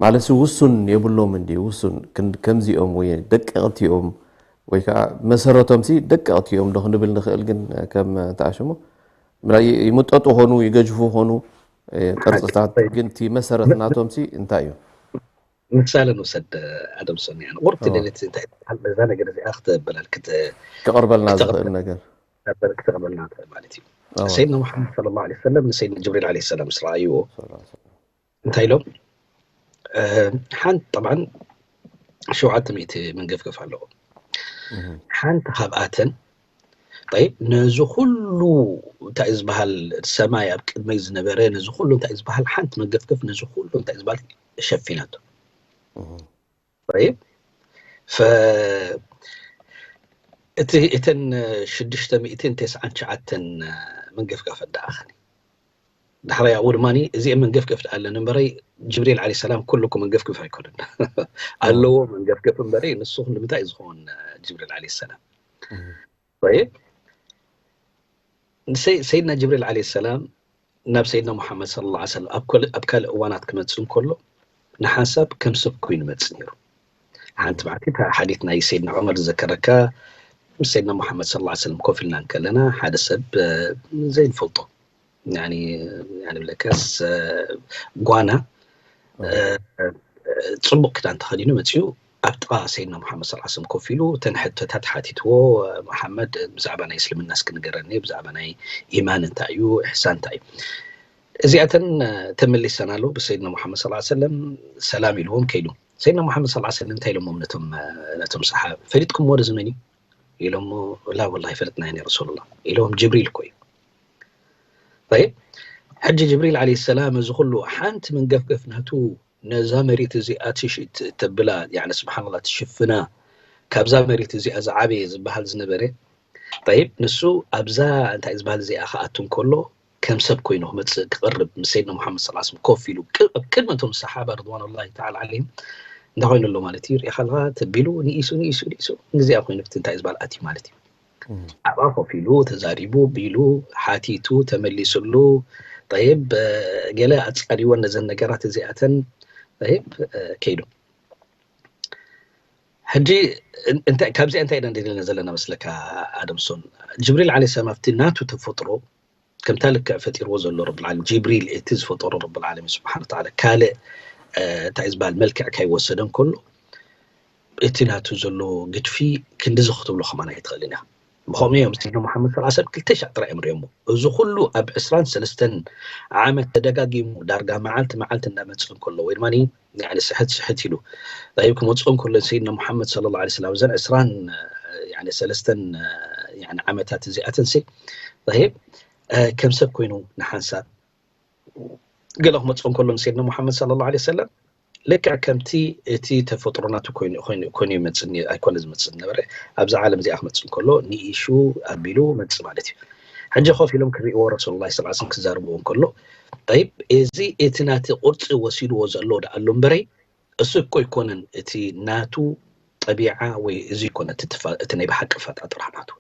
ማለትሲ ውሱን የብሎም እንዲ፣ ውሱን ክን-፣ ከምዚኦም ወይ ደቀቕቲ እዮም ወይ ከዓ መሰረቶምሲ ደቀቕቲ እዮም ዶ ክንብል ንኽእል? ግን ከም ተኣሽሙ ምላ-፣ ይ-፣ ይምጠጡ ኾኑ፣ ይገጅፉ ኾኑ፣ እ፣ ቅርጽታት፣ ግን እቲ መሰረት ናቶምሲ እንታይ እዩ? ምሳሌ ንውሰድ፣ ኣደምሶን፣ ያኒ፣ ቁርብቲ ኣዎ። ደሌት እንታይ ትበሃል? በዛ ነገር እዚኣ ክተበላል፣ ክተ-፣ ክተቕርበልና ክተቕርበ-፣ ዝኽእል ነገር። ክተቕርበልና ትኽእል ማለት እዩ። ኣዎ። ሰይድና ሙሓመድ ሰለላሁ ዐለይሂ ወሰለም ንሰይድና ጅብሪል ዐለይሂ ሰላም ምስ ረኣይዎ፣ ሰለላሁ ዐለይሂ ወሰለም። እንታይ ኢሎም? እ፣ ሓንቲ፣ ጠብዓን፣ ሸውዓተ ሚእቲ መንገፍገፍ ኣለዎ። እህ። ሓንቲ ካብኣተን፣ ጠይብ፣ ነዚ ኩሉ እንታይ ዝበሃል ሰማይ ኣብ ቅድመይ ዝነበረ፣ ነዚ ኩሉ እንታይ ዝበሃል ሓንቲ መንገፍገፍ፣ ነዚ ኩሉ እንታይ ዝበሃል ሸፊናቶ። እህ። ጠይብ፣ ፈ-፣ እቲ፣ እተን ሽዱሽተ ሚእትን ተስዓን ትሽዓተን መንገፍጋፈት ደኣ ኸኒ። ዳሕራይ ኣብኡ ድማኒ፣ እዚአን መንገፍገፍ ደኣ ኣለን እምበረይ፣ ጅብሪል ዓለይሂ ሰላም ኩሉ እኮ መንገፍገፍ ኣይኮነን። ኣለዎ መንገፍገፍ እምበረይ፣ ንሱ ንምንታይ እዩ ዝኸውን ጅብሪል ዓለይሂ ሰላም? እህ። ጠይብ፣ ንሰይ-፣ ሰይድና ጅብሪል ዓለይሂ ሰላም ናብ ሰይድና ሙሓመድ ሰለላሁ ዐለይሂ ወሰለም ኣብ ኮል-፣ ኣብ ካልእ እዋናት ክመጽእ እንከሎ፣ ንሓንሳብ ከም ሰብ ኮይኑ ይመጽእ ነይሩ። ሓንቲ መዓልቲ፣ እታ ሓዲት ናይ ሰይድና ዑመር ዝዘከረካ፣ ምስ ሰይድና ሙሓመድ ሰለላሁ ዐለይሂ ወሰለም ኮፍ ኢልና እንከለና፣ ሓደ ሰብ፣ እ፣ ዘይንፈልጦ፣ ያኒ፣ ያኒ ብለካስ፣ እ፣ ጓና፣ እ፣ እ፣ ጽቡቕ ክዳን ተኸዲኑ መጺኡ፣ ኣብ ጥቓ ሰይድና ሙሓመድ ሰለላሁ ዐለይሂ ወሰለም ኮፍ ኢሉ፣ እተን ሕቶታት ሓቲትዎ፣ "ሙሓመድ፣ ብዛዕባ ናይ እስልምና እስኪ ንገረኒ፣ ብዛዕባ ናይ ኢማን እንታይ እዩ፣ ኢሕሳን እንታይ እዩ?" እዚኣተን፣ እ፣ ተመሊሰናሉ፣ ብሰይድና ሙሓመድ ሰለላሁ ዐለይሂ ወሰለም ሰላም ኢልዎም ከይዱ። ሰይድና ሙሓመድ ሰለላሁ ዐለይሂ ወሰለም እንታይ ኢሎሞም ነቶም፣ እ፣ ነቶም ሰሓብ? "ፈሊጥኩምዎ ዶ እዚ መን እዩ?" ኢሎሞ፣ "ላ ወላሂ ኣይፈለጥናዮን ያ ረሱሉላህ" ኢሎም፣ "ጅብሪል እኮ እዩ።" ጠይብ፣ ሕጂ ጅብሪል ዓለይሂ ሰላም እዚ ኩሉ ሓንቲ መንገፍገፍ ናቱ ነዛ መሬት እዚኣ ትሽ-፣ ት-፣ ተብላ፣ ያኒ ስብሓንላህ ትሽፍና፣ ካብዛ መሬት እዚኣ ዝዓበየ ዝበሃል ዝነበረ፣ ጠይብ፣ ንሱ ኣብዛ እንታይ ዝበሃል እዚኣ ክኣቱ እንከሎ፣ ከም ሰብ ኮይኑ ክመጽእ ክቐርብ ምስ ሰይድና ሙሓመድ ሰለላሁ ዐለይሂ ወሰለም ኮፍ ኢሉ፣ ቅ-፣ ኣብ ቅድሚ እቶም ሰሓባ ርድዋኑላሂ ተዓላ ዓለይሂም እንታይ ኮይኑ ኣሎ ማለት እዩ? ሪኢኻ ኣለኻ? ተቢሉ፣ ንኢሱ፣ ንኢሱ፣ ንኢሱ፣ ንዚኣ ኮይኑ ኣብቲ እንታይ ዝበሃል ኣትዩ ማለት እዩ። እም። ኣብኣ ኮፍ ኢሉ፣ ተዛሪቡ፣ ቢሉ፣ ሓቲቱ፣ ተመሊስሉ፣ ጠይብ፣ እ፣ ገለ ኣጻሪወን ነዘን ነገራት እዚኣተን፣ ጠይብ፣ እ፣ ከይዱ። ሕጂ እን-፣ እንታይ፣ ካብዚኣ እንታይ ኢና ደሊልና ዘለና መስለካ ኣደምሶን? ጅብሪል ዓለይሂ ሰላም ኣብቲ ናቱ ተፈጥሮ፣ ከምታ ልክዕ ፈጢርዎ ዘሎ ረብል ዓለሚን፣ ጅብሪል እቲ ዝፈጠሮ ረብል ዓለሚን ስብሓነ ወተዓላ፣ ካልእ፣ እ፣ እንታይ ዝበሃል መልክዕ ካይወሰደ እንከሎ፣ እቲ ናቱ ዘሎ ግድፊ ክንድዚ ክትብሎ ከማን ኣይትኽእልን ኢኻ። ብኸምኡ እዮም ሰይድና ሙሓመድ ሰለላሁ ዐለይሂ ወሰለም ክልተ ሻዕ ጥራይ እዮም ርእዮሞ። እዚ ኩሉ ኣብ ዕስራን ሰለስተን ዓመት ተደጋጊሙ፣ ዳርጋ መዓልቲ መዓልቲ እንዳመጽእ እንከሎ፣ ወይ ድማ ያኒ ስሕት ስሕት ኢሉ፣ ጠይብ፣ ክመጽኦ እንከሎ ሰይድና ሙሓመድ ሰለላሁ ዐለይሂ ወሰለም፣ እዘን ዕስራን፣ እ፣ ሰለስተን ዓመታት እዚኣተንሲ፣ ይብ ከም ሰብ ኮይኑ ንሓንሳብ ገለ ክመፅኦ እንከሎ ንሰይድና ሙሓመድ صلى الله عليه وسلم ልክዕ ከምቲ እቲ ተፈጥሮ ናቱ ኮይኑ ይመፅእ ኣይኮነ ዝመፅእ ነበረ። ኣብዛ ዓለም እዚኣ ክመፅእ እንከሎ ንኢሹ ኣቢሉ መፅእ ማለት እዩ። ሕጂ ኮፍ ኢሎም ክሪእዎ ረሱሉላ ስ ክዛርብዎ እንከሎ፣ ይብ እዚ እቲ ናቲ ቅርፂ ወሲድዎ ዘሎ ደኣሉ እምበረይ እሱ እኮ ኣይኮነን እቲ ናቱ ጠቢዓ ወይ እዚ ይኮነ እቲ ናይ ብሓቂ ፈጣጥራ ናቱ።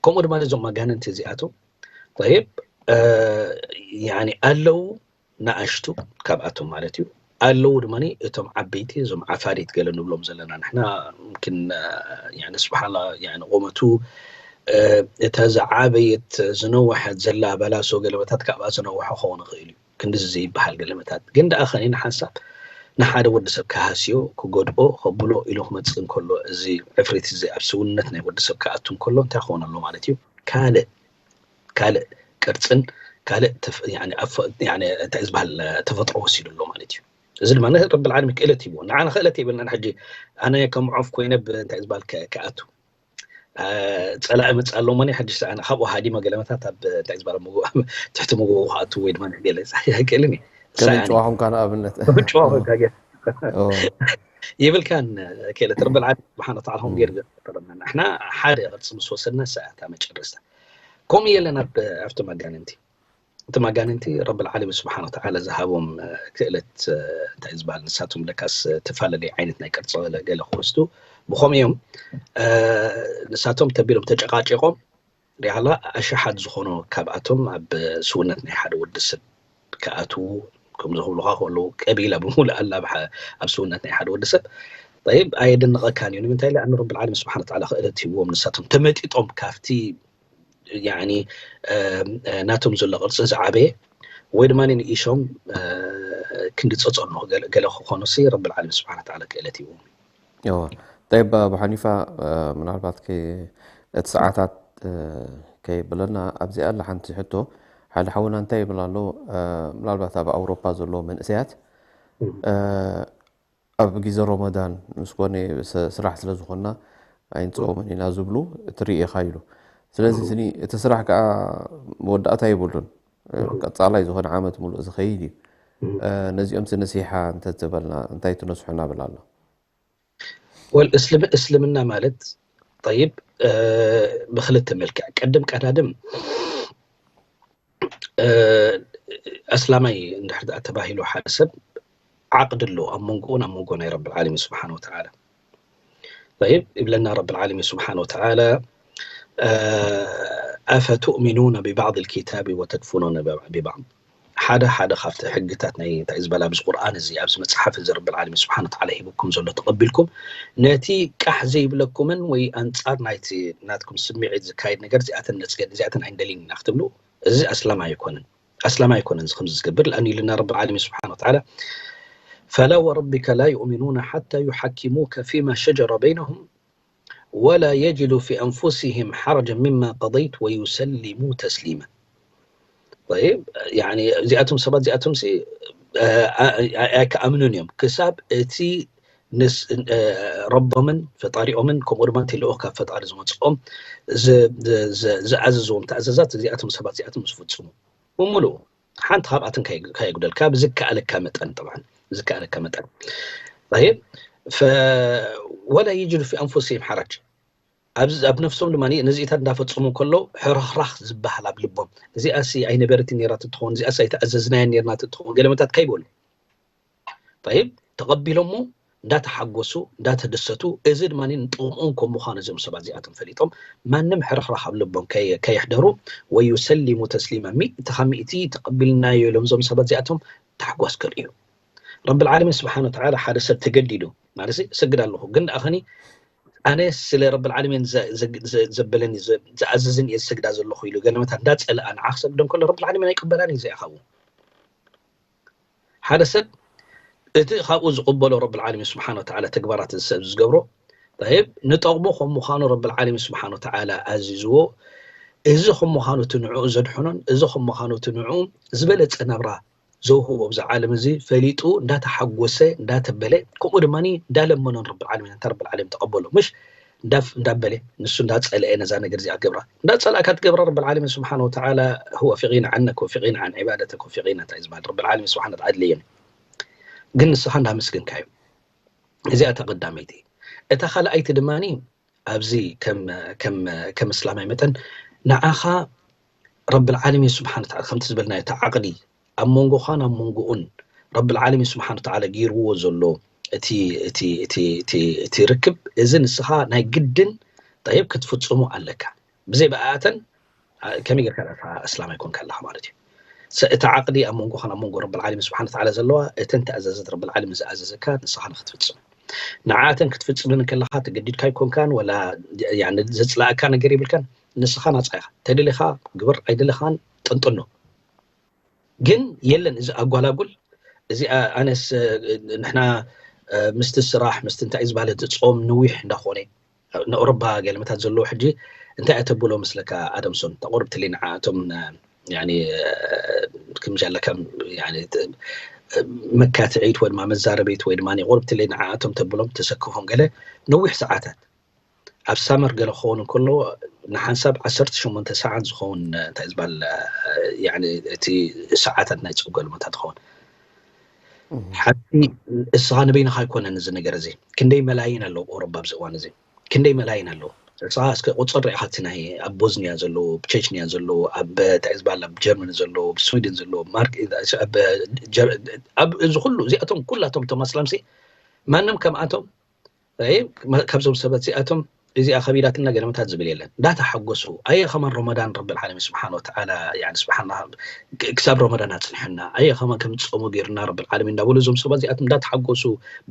ከምኡ ድማ እዞም ኣጋንንቲ እዚኣቶም ይብ ኣለዉ ንኣሽቱ ካብኣቶም ማለት እዩ። ኣለዉ ድማ እቶም ዓበይቲ እዞም ዓፋሪት ገለ ንብሎም ዘለና ንሕና ምክን ስብሓላ ቁመቱ እታ ዝዓበየት ዝነወሐት ዘላ በላሶ ገለመታት ካብኣ ዝነውሐ ክኸውን ይኽእል እዩ። ክንዲ ዘይበሃል ገለመታት ግን ደኣ ከኒ ንሓንሳብ ንሓደ ወዲ ሰብ ክሃስዮ ክጎድኦ ከብሎ ኢሉ ክመፅእ እንከሎ እዚ ዕፍሪት እዚ ኣብ ስውነት ናይ ወዲ ሰብ ክኣቱ እንከሎ እንታይ ክኸውን ኣሎ ማለት እዩ? ካልእ ካልእ ቅርፅን ካልእ እንታይ ዝበሃል ተፈጥሮ ወሲዱ ኣሎ ማለት እዩ። እዚ ድማ ረቢ ዓለሚን ክእለት ሂብዎ። ንዓና ክእለት የብልናን። ሕጂ ኣነ ከም ዖፍ ኮይነ እንታይ ዝበሃል ክኣቱ ፀላኢ መፅእ ኣለዎ። ሞ ሕጂ ኣነ ካብኡ ሃዲመ ገለመታት ኣብ እንታይ ዝበሃል ትሕቲ መጎ ክኣቱ ወይ ድማ ገለ ኣይክእልን እዩ። ከመይ ጭዋ ኹንካ ንኣብነት ጭዋ ኹንካ ገ ይብልካን ክእለት ረቢ ዓለሚን ስብሓን ወተዓላ ከም ገይሩ ዘፈጠረና። ንሕና ሓደ ቅርፂ ምስ ወሰድና ሰኣታ መጨረስታ ከምኡ የለን ኣብቶም ኣጋንንቲ። እቶም ኣጋንንቲ ረቢ ዓለሚን ስብሓን ወተዓላ ዝሃቦም ክእለት እንታይ ዝበሃል ንሳቶም ለካስ ተፈላለዩ ዓይነት ናይ ቅርፂ ገለ ክወስዱ ብኸምኡ እዮም ንሳቶም ተቢሎም ተጨቃጭቆም ሪኣላ ኣሽሓት ዝኾኑ ካብኣቶም ኣብ ስውነት ናይ ሓደ ወዲ ሰብ ክኣትዉ ከም ዝኽብሉኻ ከለዉ ቀቢላ ብምሉእ ኣላ ኣብ ስውነት ናይ ሓደ ወዲ ሰብ ይብ ኣየደንቐካን እዩ። ንምንታይ ኢለ ኣነ ረቢ ዓለሚን ስብሓን ወተዓላ ክእለት ሂብዎም ንሳቶም ተመጢጦም ካብቲ ናቶም ዘሎ ቅርፂ ዝዓበየ ወይ ድማ ንኢሾም ክንዲ ፀፀኖ ገለ ክኾኑ ሲ ረቢ ዓለሚን ስብሓን ወተዓላ ክእለት ሂብዎም እዩ። ጠይብ ኣቡ ሓኒፋ ምናልባት እቲ ሰዓታት ከይብለና ኣብዚኣ ኣላ ሓንቲ ሕቶ። ሓደ ሓውና እንታይ ይብል ኣሎ? ምናልባት ኣብ ኣውሮፓ ዘለዎ መንእሰያት ኣብ ግዜ ሮመዳን ምስ ኮነ ስራሕ ስለ ዝኾንና ኣይንፀወምን ኢና ዝብሉ ትርኢ ኢኻ ኢሉ። ስለዚ ስኒ እቲ ስራሕ ከዓ መወዳእታ የብሉን፣ ቀፃላይ ዝኾነ ዓመት ሙሉእ ዝኸይድ እዩ። ነዚኦም ሲ ነሲሓ እንተትበልና እንታይ ትነስሑ ናብል ኣሎ? ወል እስልምና ማለት ጠይብ ብክልተ መልክዕ ቅድም ቀዳድም ኣስላማይ እንድሕር ደኣ ተባሂሉ ሓደ ሰብ ዓቅዲ ኣሎ ኣብ መንጎኡ ናብ መንጎ ናይ ረቢ ዓለሚን ስብሓን ወተዓላ ይብ ይብለና ረቢ ዓለሚን ስብሓን ወተዓላ ኣፈትእሚኑነ ብባዕድ ልኪታቢ ወተክፍሩነ ብባዕድ ሓደ ሓደ ካብቲ ሕግታት ናይ እንታይ ዝበላ ኣብዚ ቁርኣን እዚ ኣብዚ መፅሓፍ እዚ ረቢ ዓለሚን ስብሓን ወተዓላ ሂብኩም ዘሎ ተቐቢልኩም ነቲ ቃሕ ዘይብለኩምን ወይ ኣንፃር ናይቲ ናትኩም ስምዒት ዝካየድ ነገር እዚኣተን ነፅገን እዚኣተን ኣይንደልን ኢና ክትብሉ እዚ ኣስላም ኣይኮነን ኣስላም ኣይኮነን እዚ ከምዚ ዝገብር ለኣን ኢልና ረቢ ዓለሚን ስብሓን ወተዓላ ፈላ ወረቢከ ላ ዩእሚኑነ ሓታ ዩሓኪሙከ ፊማ ሸጀረ በይነሁም ወላ የጅዱ ፊ ኣንፉሲሂም ሓረጀን ሚማ ቀደይት ወዩሰሊሙ ተስሊማ። እዚኣቶም ሰባት እዚኣቶም ኣይከኣምኑን እዮም ክሳብ እቲ ረቦምን ፈጣሪኦምን ከምኡ ድማ እቲ ልኡኽ ካብ ፈጣሪ ዝመፅኦም ዝኣዘዝዎም ተኣዘዛት እዚኣቶም ሰባት እዚኣቶም ዝፍፅሙ ብምሉኡ ሓንቲ ካብኣትን ከየጉደል ካብ ዝከኣለካ መጠን ጠብዓ ዝከኣለካ መጠን ይብ ወላ የጅዱ ፊ ኣንፉሲሂም ሓረጅ ኣብ ነፍሶም ድማ ነዚኢታት እንዳፈፀሙ ከሎ ሕርኽራኽ ዝበሃል ኣብ ልቦም እዚኣሲ ኣይነበረትን ነራ ትትኸውን እዚኣሲ ኣይተኣዘዝናያን ነርና ትትኸውን ገለመታት ከይበሉ ይብ ተቐቢሎሞ እንዳተሓጎሱ እንዳተደሰቱ እዚ ድማ ንጥቕሞም ከም ምዃኑ እዞም ሰባት እዚኣቶም ፈሊጦም ማንም ሕርኽራኽ ኣብ ልቦም ከየሕደሩ ወዩሰሊሙ ተስሊማ ሚእቲ ካብ ሚእቲ ተቐቢልናዮ ኢሎም እዞም ሰባት እዚኣቶም ታሕጓስ ከርእዩ ረቢ ዓለሚን ስብሓን ወተዓላ ሓደ ሰብ ተገዲዱ ማለት ሰግድ ኣለኹ ግን ደኣ ኸኒ ኣነ ስለ ረቢ ዓለሚን ዘበለኒ ዝኣዘዝን እየ ዝሰግዳ ዘለኹ ኢሉ ገለመታት እንዳፀልኣ ንዓ ክሰግዶ እንከሎ ረቢ ዓለሚን ኣይቅበላን እዩ እዚኣ ካብኡ ሓደ ሰብ እቲ ካብኡ ዝቕበሎ ረቢ ዓለሚን ስብሓን ወተዓላ ተግባራት እዚ ሰብ ዝገብሮ ይብ ንጠቕሞ ከም ምዃኑ ረቢ ዓለሚን ስብሓን ወተዓላ ኣዚዝዎ እዚ ከም ምዃኑ እቲ ንዕኡ ዘድሕኖን እዚ ከም ምዃኑ እቲ ንዕኡ ዝበለፀ ናብራ ዘውህቦ ኣብዚ ዓለም እዚ ፈሊጡ እንዳተሓጎሰ እንዳተበለ ከምኡ ድማ እንዳለመኖን ረቢ ዓለሚን እንተ ረቢ ዓለሚን ተቐበሎ ምሽ እንዳበለ ንሱ እንዳፀልአ ነዛ ነገር እዚኣ ገብራ እንዳፀላእካ ትገብራ ረብል ዓለሚን ስብሓን ወተዓላ። هو في غنى عنك وفي غنى عن عبادتك وفي غنى እንታይ ዝበሃል ረብል ዓለሚን ስብሓን ወተዓላ ኣድለየኒ። ግን ንስኻ እንዳመስገንካ እዩ። እዚኣ እታ ቀዳመይቲ። እታ ካልኣይቲ ድማ ኣብዚ ከም እስላማይ መጠን ንዓኻ ረብል ዓለሚን ስብሓን ወተዓላ ከምቲ ዝበልናዮ እቲ ዓቕዲ ኣብ መንጎኻን ኣብ መንጎኡን ረብል ዓለሚን ስብሓን ወተዓላ ገይርዎ ዘሎ እቲ እቲ እቲ እቲ እቲ ርክብ እዚ ንስኻ ናይ ግድን ጠይብ ክትፍጽሙ ኣለካ። ብዘይ ብኣተን ከመይ ጌርካ ዳታ እስላም ኣይኮንካ ኣለኻ ማለት እዩ። እቲ ዓቕዲ ኣብ መንጎኻን ኣብ መንጎ ረብል ዓለሚን ስብሓን ወተዓላ ዘለዋ እተን ተኣዘዘት ረብል ዓለሚን ዝኣዘዘካ ንስኻ ንክትፍጽም ንዓተን ክትፍጽምን ከለኻ ተገዲድካ ኣይኮንካን ወላ ዘጽላእካ ነገር የብልካን። ንስኻ ናጻ ኢኻ። ተደሊኻ ግበር ኣይደለኻን ጥንጥኖ። ግን የለን እዚ ኣጓላጉል እዚ ኣነስ ንሕና ምስቲ ስራሕ ምስቲ እንታይ ዝበለ እቲ ጾም ንዊሕ እንዳኾነ ንኦሮባ ገለመታት ዘለዎ ሕጂ እንታይ ኣተብሎ መስለካ ኣደምሶን ተቆርብትሊ ንዓቶም ከምሻለ ከም መካትዒት ወይ ድማ መዛረቤት ወይ ድማ ቆርብትሊ ንዓቶም ተብሎም ተሰክፎም ገለ ነዊሕ ሰዓታት ኣብ ሳመር ገለ ክኸውን እንከሎ ንሓንሳብ ዓሰርተ ሸሞንተ ሰዓት ዝኸውን እንታይ ዝበሃል እቲ ሰዓታት ናይ ጾም ገለመታት ትኸውን ሓቲ እስኻ ንበይንኻ ኣይኮነን እዚ ነገር እዚ ክንደይ መላይን ኣለዉ ኦሮባ ኣብዚ እዋን እዚ ክንደይ መላይን ኣለዉ እስኻ እስከ ቁፅር ሪኢኻ እቲ ናይ ኣብ ቦዝኒያ ዘለዉ ኣብ ቸችኒያ ዘለዉ ኣብ እንታይ ዝበሃል ኣብ ጀርመኒ ዘለዉ ኣብ ስዊድን ዘለዉ ኣብ እዚ ኩሉ እዚኣቶም ኩላቶም እቶም ኣስላምሲ ማንም ከምኣቶም ካብዞም ሰባት እዚኣቶም እዚኣ ከቢዳትና ገለመታት ዝብል የለን እንዳተሓጎሱ ኣየ ከማን ረመዳን ረብል ዓለሚን ስብሓን ወተዓላ ስብሓና ክሳብ ረመዳን ኣፅንሐና ኣየ ከማን ከም ዝፀሙ ገይርና ረብል ዓለሚን እንዳበሉ እዞም ሰባት እዚኣቶም እንዳተሓጎሱ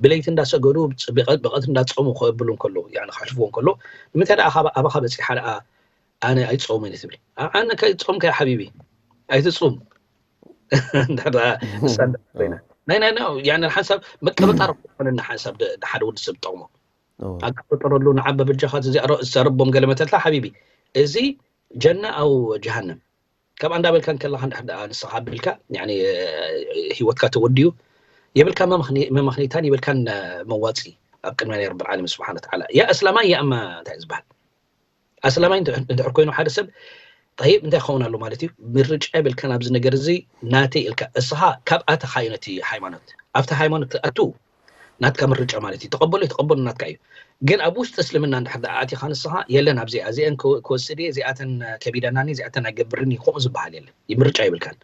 ብለይቲ እንዳሰገዱ ብቐት እንዳፀሙ ከብሉ እንከሎ ክሕልፍዎ እንከሎ ንምንታይ ደኣ ኣባኻ በፂሓ ደኣ ኣነ ኣይፀሙን ትብል ኣነ ከይፀምካ ሓቢቢ ኣይትፁም ኮይና ናይ ናይ ናይ ሓንሳብ መቀመጣ ረኮነ ሓንሳብ ሓደ ወዲ ሰብ ጠቕሞ ኣቀጠረሉ ንዓበ በጃኻ እዚኣ ዘረቦም ገለ መተልካ ሓቢቢ እዚ ጀና ኣው ጀሃነም ካብ ኣንዳ በልካ ከለኻ ንስኻ ኣቢልካ ህይወትካ ተወዲኡ የብልካ መመኽኒታን የብልካን መዋፂ ኣብ ቅድሚ ናይ ረብል ዓለሚን ስብሓን ወተዓላ ያ እስላማይ ያ እማ እንታይ ዝበሃል ኣስላማይ እንድሕር ኮይኑ ሓደ ሰብ ጠይብ እንታይ ክኸውን ኣሎ ማለት እዩ ምርጫ የብልካን ኣብዚ ነገር እዚ ናተይ ኢልካ እስኻ ካብ ኣተኻዩ ነቲ ሃይማኖት ኣብቲ ሃይማኖት ኣቱ ናትካ ምርጫ ማለት እዩ ተቐበሎ ተቐበሎ ናትካ እዩ ግን ኣብ ውሽጢ እስልምና እንድሕር ደኣ ኣቲኻ ንስኻ የለን ኣብዚኣ እዚአን ክወስድ እየ እዚኣተን ከቢደናኒ እዚኣተን ኣይገብርን እዩ ከምኡ ዝበሃል የለን ምርጫ የብልካን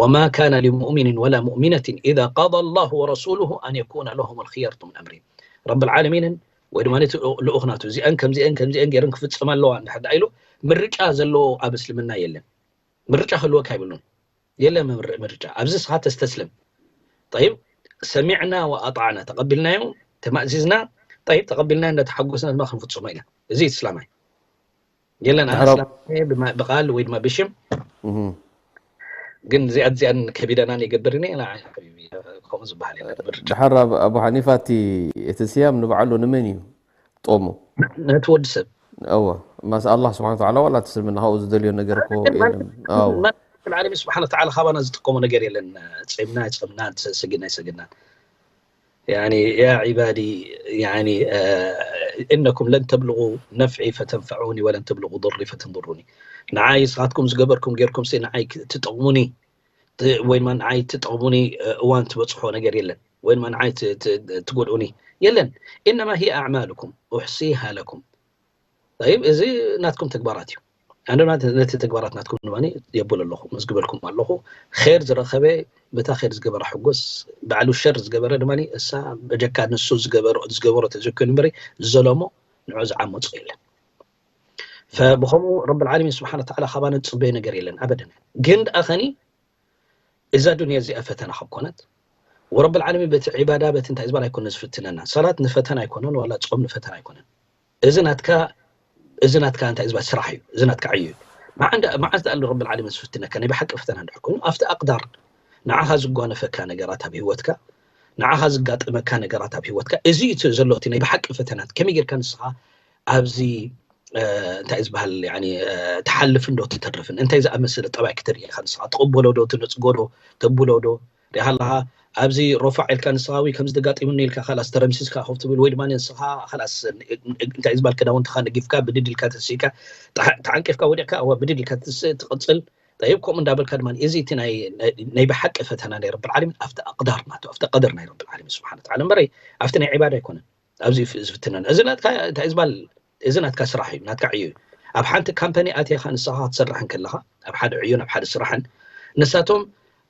وما كان لمؤمن ولا مؤمنة إذا قضى الله ورسوله أن يكون لهم الخيرة من أمرهم ረብል ዓለሚንን ወይ ድማ ነቲ ልኡኽ ናቱ እዚአን ከምዚአን ከምዚአን ገይረን ክፍፀማ ኣለዋ እንድሕር ደኣ ኢሉ ምርጫ ዘለዎ ኣብ እስልምና የለን ምርጫ ክህልወካ ይብሉን የለን ምርጫ ኣብዚ ስኻ ተስተስልም ጠይብ ሰሚዕና ወኣጣዕና ተቐቢልናዮ ተማእዚዝና ጠይብ ተቐቢልናዮ እንዳተሓጎስና ድማ ክንፍፅሞ ኢና እዚ እስላማይ የለን ኣነ እስላም ብቃል ወይ ድማ ብሽም ግን እዚኣን እዚኣን ከቢደናን የገብርን ከምኡ ዝበሃል ድሓር ኣቡ ሓኒፋ እቲ እቲ ስያም ንባዕሉ ንመን እዩ ጦሙ ነቲ ወዲ ሰብ እወ ማስ ኣላህ ስብሓን ተዓላ ዋላ እቲ ስልምና ካብኡ ዝደልዮ ነገር እኮ የለን ኣዎ ዓለሚ ስብሓን ተዓላ ካባና ዝጥቀሞ ነገር የለን ፀምና ፀምና ሰግድና ይሰግድና يعني يا عبادي يعني إنكم لن تبلغوا نفعي فتنفعوني ولن تبلغوا ضري فتضروني ንዓይ ንስኻትኩም ዝገበርኩም ጌርኩም ሲ ንዓይ ትጠቕሙኒ ወይ ድማ ንዓይ ትጠቕሙኒ እዋን ትበፅሖ ነገር የለን ወይ ድማ ንዓይ ትጎድኡኒ የለን إنما هي أعمالكم أحصيها لكم طيب እዚ ናትኩም ተግባራት እዩ ኣነ ነቲ ተግባራት ናትኩም ድማ የብል ኣለኹ መዝግበልኩም ኣለኹ ር ዝረኸበ በታ ር ዝገበረ ሕጎስ ባዕሉ ሸር ዝገበረ ድማ እሳ በጀካ ንሱ ዝገበሮ ተዘኮይኑ እምበሪ ዝዘለሞ ንዑ ዝዓመፁ የለን ብከምኡ ረብ ዓለሚን ስብሓን ተዓላ ካባና ዝፅበዮ ነገር የለን ኣበደን ግን ደኣ ኸኒ እዛ ዱንያ እዚኣ ፈተና ካብ ኮነት ወረብ ዓለሚን በቲ ዒባዳ በቲ እንታይ ዝበሃል ኣይኮነ ዝፍትነና ሰላት ንፈተና ኣይኮነን ዋላ ፆም ንፈተና ኣይኮነን እዚ ናትካ እዚ ናትካ እንታይ ዝበሃል ስራሕ እዩ እዚ ናትካ ዕዮ እዩ መዓዝ ደኣ ረብ ዓለሚን ዝፍትነካ ናይ ብሓቂ ፈተና እንድሕር ኮይኑ ኣብቲ ኣቅዳር ንዓኻ ዝጓነፈካ ነገራት ኣብ ህይወትካ ንዓኻ ዝጋጠመካ ነገራት ኣብ ህይወትካ እዚ እቲ ዘሎ እቲ ናይ ብሓቂ ፈተናት ከመይ ጌርካ ንስኻ ኣብዚ እንታይ ዝበሃል ትሓልፍን ዶ ትተርፍን እንታይ ዝኣመሰለ ጠባይ ክትርኢ ኢኻ ንስኻ ትቕበሎ ዶ ትነፅጎ ዶ ተብሎ ዶ ዲኻ ኣለኻ ኣብዚ ሮፋዕ ኢልካ ንስኻ ወይ ከምዚ ደጋጢሙኒ ኢልካ ካላስ ተረምሲስካ ኮፍ ትብል ወይ ድማ ንስኻ ካላስ እንታይ ዝበሃል ክዳውንትኻ ነጊፍካ ብድድ ኢልካ ተሲእካ ተዓንቂፍካ ወዲቕካ ብድድ ኢልካ ትስእ ትቕፅል። ጠይብ ከምኡ እንዳበልካ ድማ እዚ እቲ ናይ ብሓቂ ፈተና ናይ ረብል ዓለሚን ኣብቲ ኣቅዳር ናቱ ኣብቲ ቀደር ናይ ረብል ዓለሚን ስብሓን ተዓላ እምበረይ ኣብቲ ናይ ዕባዳ ኣይኮነን። ኣብዚ ዝፍትነን እዚ ናትካ እንታይ ዝበሃል እዚ ናትካ ስራሕ እዩ ናትካ ዕዮ እዩ። ኣብ ሓንቲ ካምፓኒ ኣትኻ ንስኻ ክትሰርሕ እንከለኻ ኣብ ሓደ ዕዮን ኣብ ሓደ ስራሕን ንሳቶም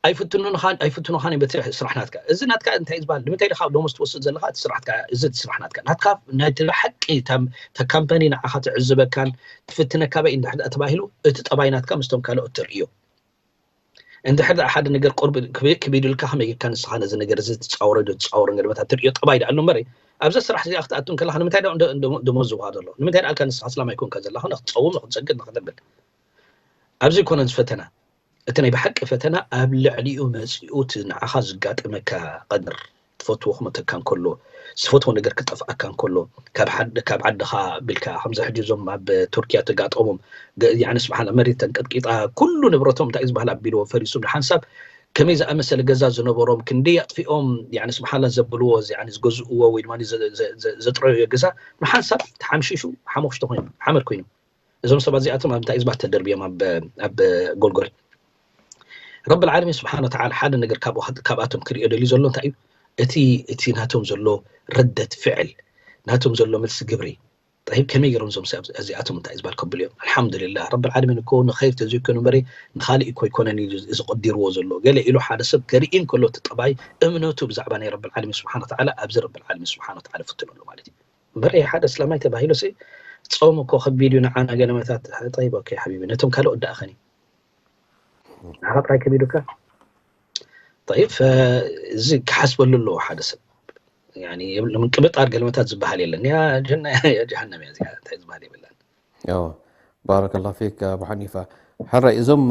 ኣይፍትኑንኻን ኣይፍትኑኻን በቲ ስራሕ ናትካ እዚ ናትካ እንታይ ዝበሃል ንምንታይ ኢኻ ደሞዝ ትወስድ ዘለኻ እቲ ስራሕ ናትካ እዚ ስራሕ ናትካ ናትካ ናይ ብሓቂ እታ ካምፓኒ ንዓኻ ትዕዝበካን ትፍትነካ በይ እንድሕር ተባሂሉ እቲ ጠባይ ናትካ ምስቶም ካልኦት ተርእዮ። እንድሕር ደኣ ሓደ ነገር ቁርብ ክብድ ኢሉልካ ከመይ ጌርካ ንስኻ ነዚ ነገር እዚ ትጻወሮ ዶ ትጻወሮ ገለመታት ትርእዮ ጠባይ ደኣ ኣሎ እምበር ኣብዛ ስራሕ እዚኣ ክትኣቱ እንከለኻ ንምንታይ ደኣ ደሞዝ ዝውሃብ ዘሎ ንምንታይ ደኣ ኣልካ ንስኻ ኣስላማይ ኮንካ ዘለኻ ንክትጸውም ንክትሰግድ ንክተብል ኣብዚ ኣይኮነን ፈተና እቲ ናይ ብሓቂ ፈተና ኣብ ልዕሊኡ መጺኡ እቲ ንዓኻ ዝጋጠመካ ቀደር ትፈትዎ ክመተካ እንከሎ ዝፈትዎ ነገር ክጠፍኣካ እንከሎ ካብ ዓድኻ ቢልካ ከምዚ ሕጂ እዞም ኣብ ቱርኪያ ተጋጠሞም ያኒ ስብሓላ መሬት ተንቀጥቂጣ ኩሉ ንብረቶም እንታይ ዝበሃል ኣቢልዎ ፈሪሱ ብሓንሳብ ከመይ ዝኣመሰለ ገዛ ዝነበሮም ክንደይ ኣጥፊኦም ያኒ ስብሓላ ዘብልዎ ያኒ ዝገዝእዎ ወይ ድማ ዘጥረዮ ገዛ ብሓንሳብ ተሓምሺሹ ሓሞኽሽቲ ኮይኑ ሓመድ ኮይኑ እዞም ሰባት እዚኣቶም ኣብ እንታይ እዝባት ተደርብዮም ኣብ ጎልጎል ረብ ዓለሚን ስብሓን ወተዓላ ሓደ ነገር ካብኣቶም ክሪኦ ደልዩ ዘሎ እንታይ እዩ እቲ እቲ ናቶም ዘሎ ረደት ፍዕል ናቶም ዘሎ መልሲ ግብሪ طيب ከመይ ገይሮም እዞም እዚኣቶም እንታይ ዝበሃል ከብሉ እዮም ኣልሓምዱሊላህ ረብ ዓለሚን እኮ ንኸይር ተዘይኮኑ እምበረ ንኻሊእ እኮ ኣይኮነን እዩ እዚ ቀዲርዎ ዘሎ ገለ ኢሉ ሓደ ሰብ ከርኢ እንከሎ እቲ ጠባይ እምነቱ ብዛዕባ ናይ ረብ ዓለሚን ስብሓን ወተዓላ ኣብዚ ረብ ዓለሚን ስብሓን ወተዓላ ፍትነሉ ማለት እዩ እምበር ሓደ እስላማይ ተባሂሉ ሲ ጾም እኮ ከቢድ እዩ ንዓና ገለመታት طيب ኦኬ ሓቢቢ ነቶም ካልኦት ደኣ ኸኒ ንዓኻ ጥራይ ከቢዱካ طيب እዚ ክሓስበሉ ኣለዎ ሓደ ሰብ ምንቅብጣር ገለመታት ዝበሃል የለን ያ ጀሃነም እያ እዚኣ እንታይ ዝበሃል የብላን ባረከላ ፊክ ኣቡ ሓኒፋ ሕራይ እዞም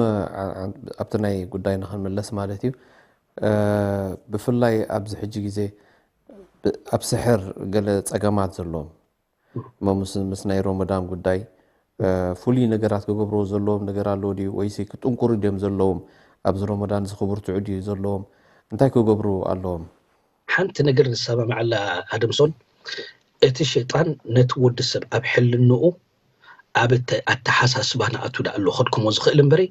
ኣብቲ ናይ ጉዳይ ንክንምለስ ማለት እዩ ብፍላይ ኣብዚ ሕጂ ግዜ ኣብ ስሕር ገለ ጸገማት ዘለዎም እሞ ምስ ናይ ሮመዳን ጉዳይ ፍሉይ ነገራት ክገብርዎ ዘለዎም ነገር ኣለዎ ድዩ ወይሲ ክጥንቁሩ ድዮም ዘለዎም ኣብዚ ሮመዳን እዚ ክብርትዑ ድዩ ዘለዎም እንታይ ክገብሩ ኣለዎም ሓንቲ ነገር ንሰማምዓላ ኣደምሶን እቲ ሸይጣን ነቲ ወዲ ሰብ ኣብ ሕልንኡ ኣብ ኣተሓሳስባ ንኣቱ ዳኣ ኣሎ ከድኩሞ ዝኽእል እምበሪ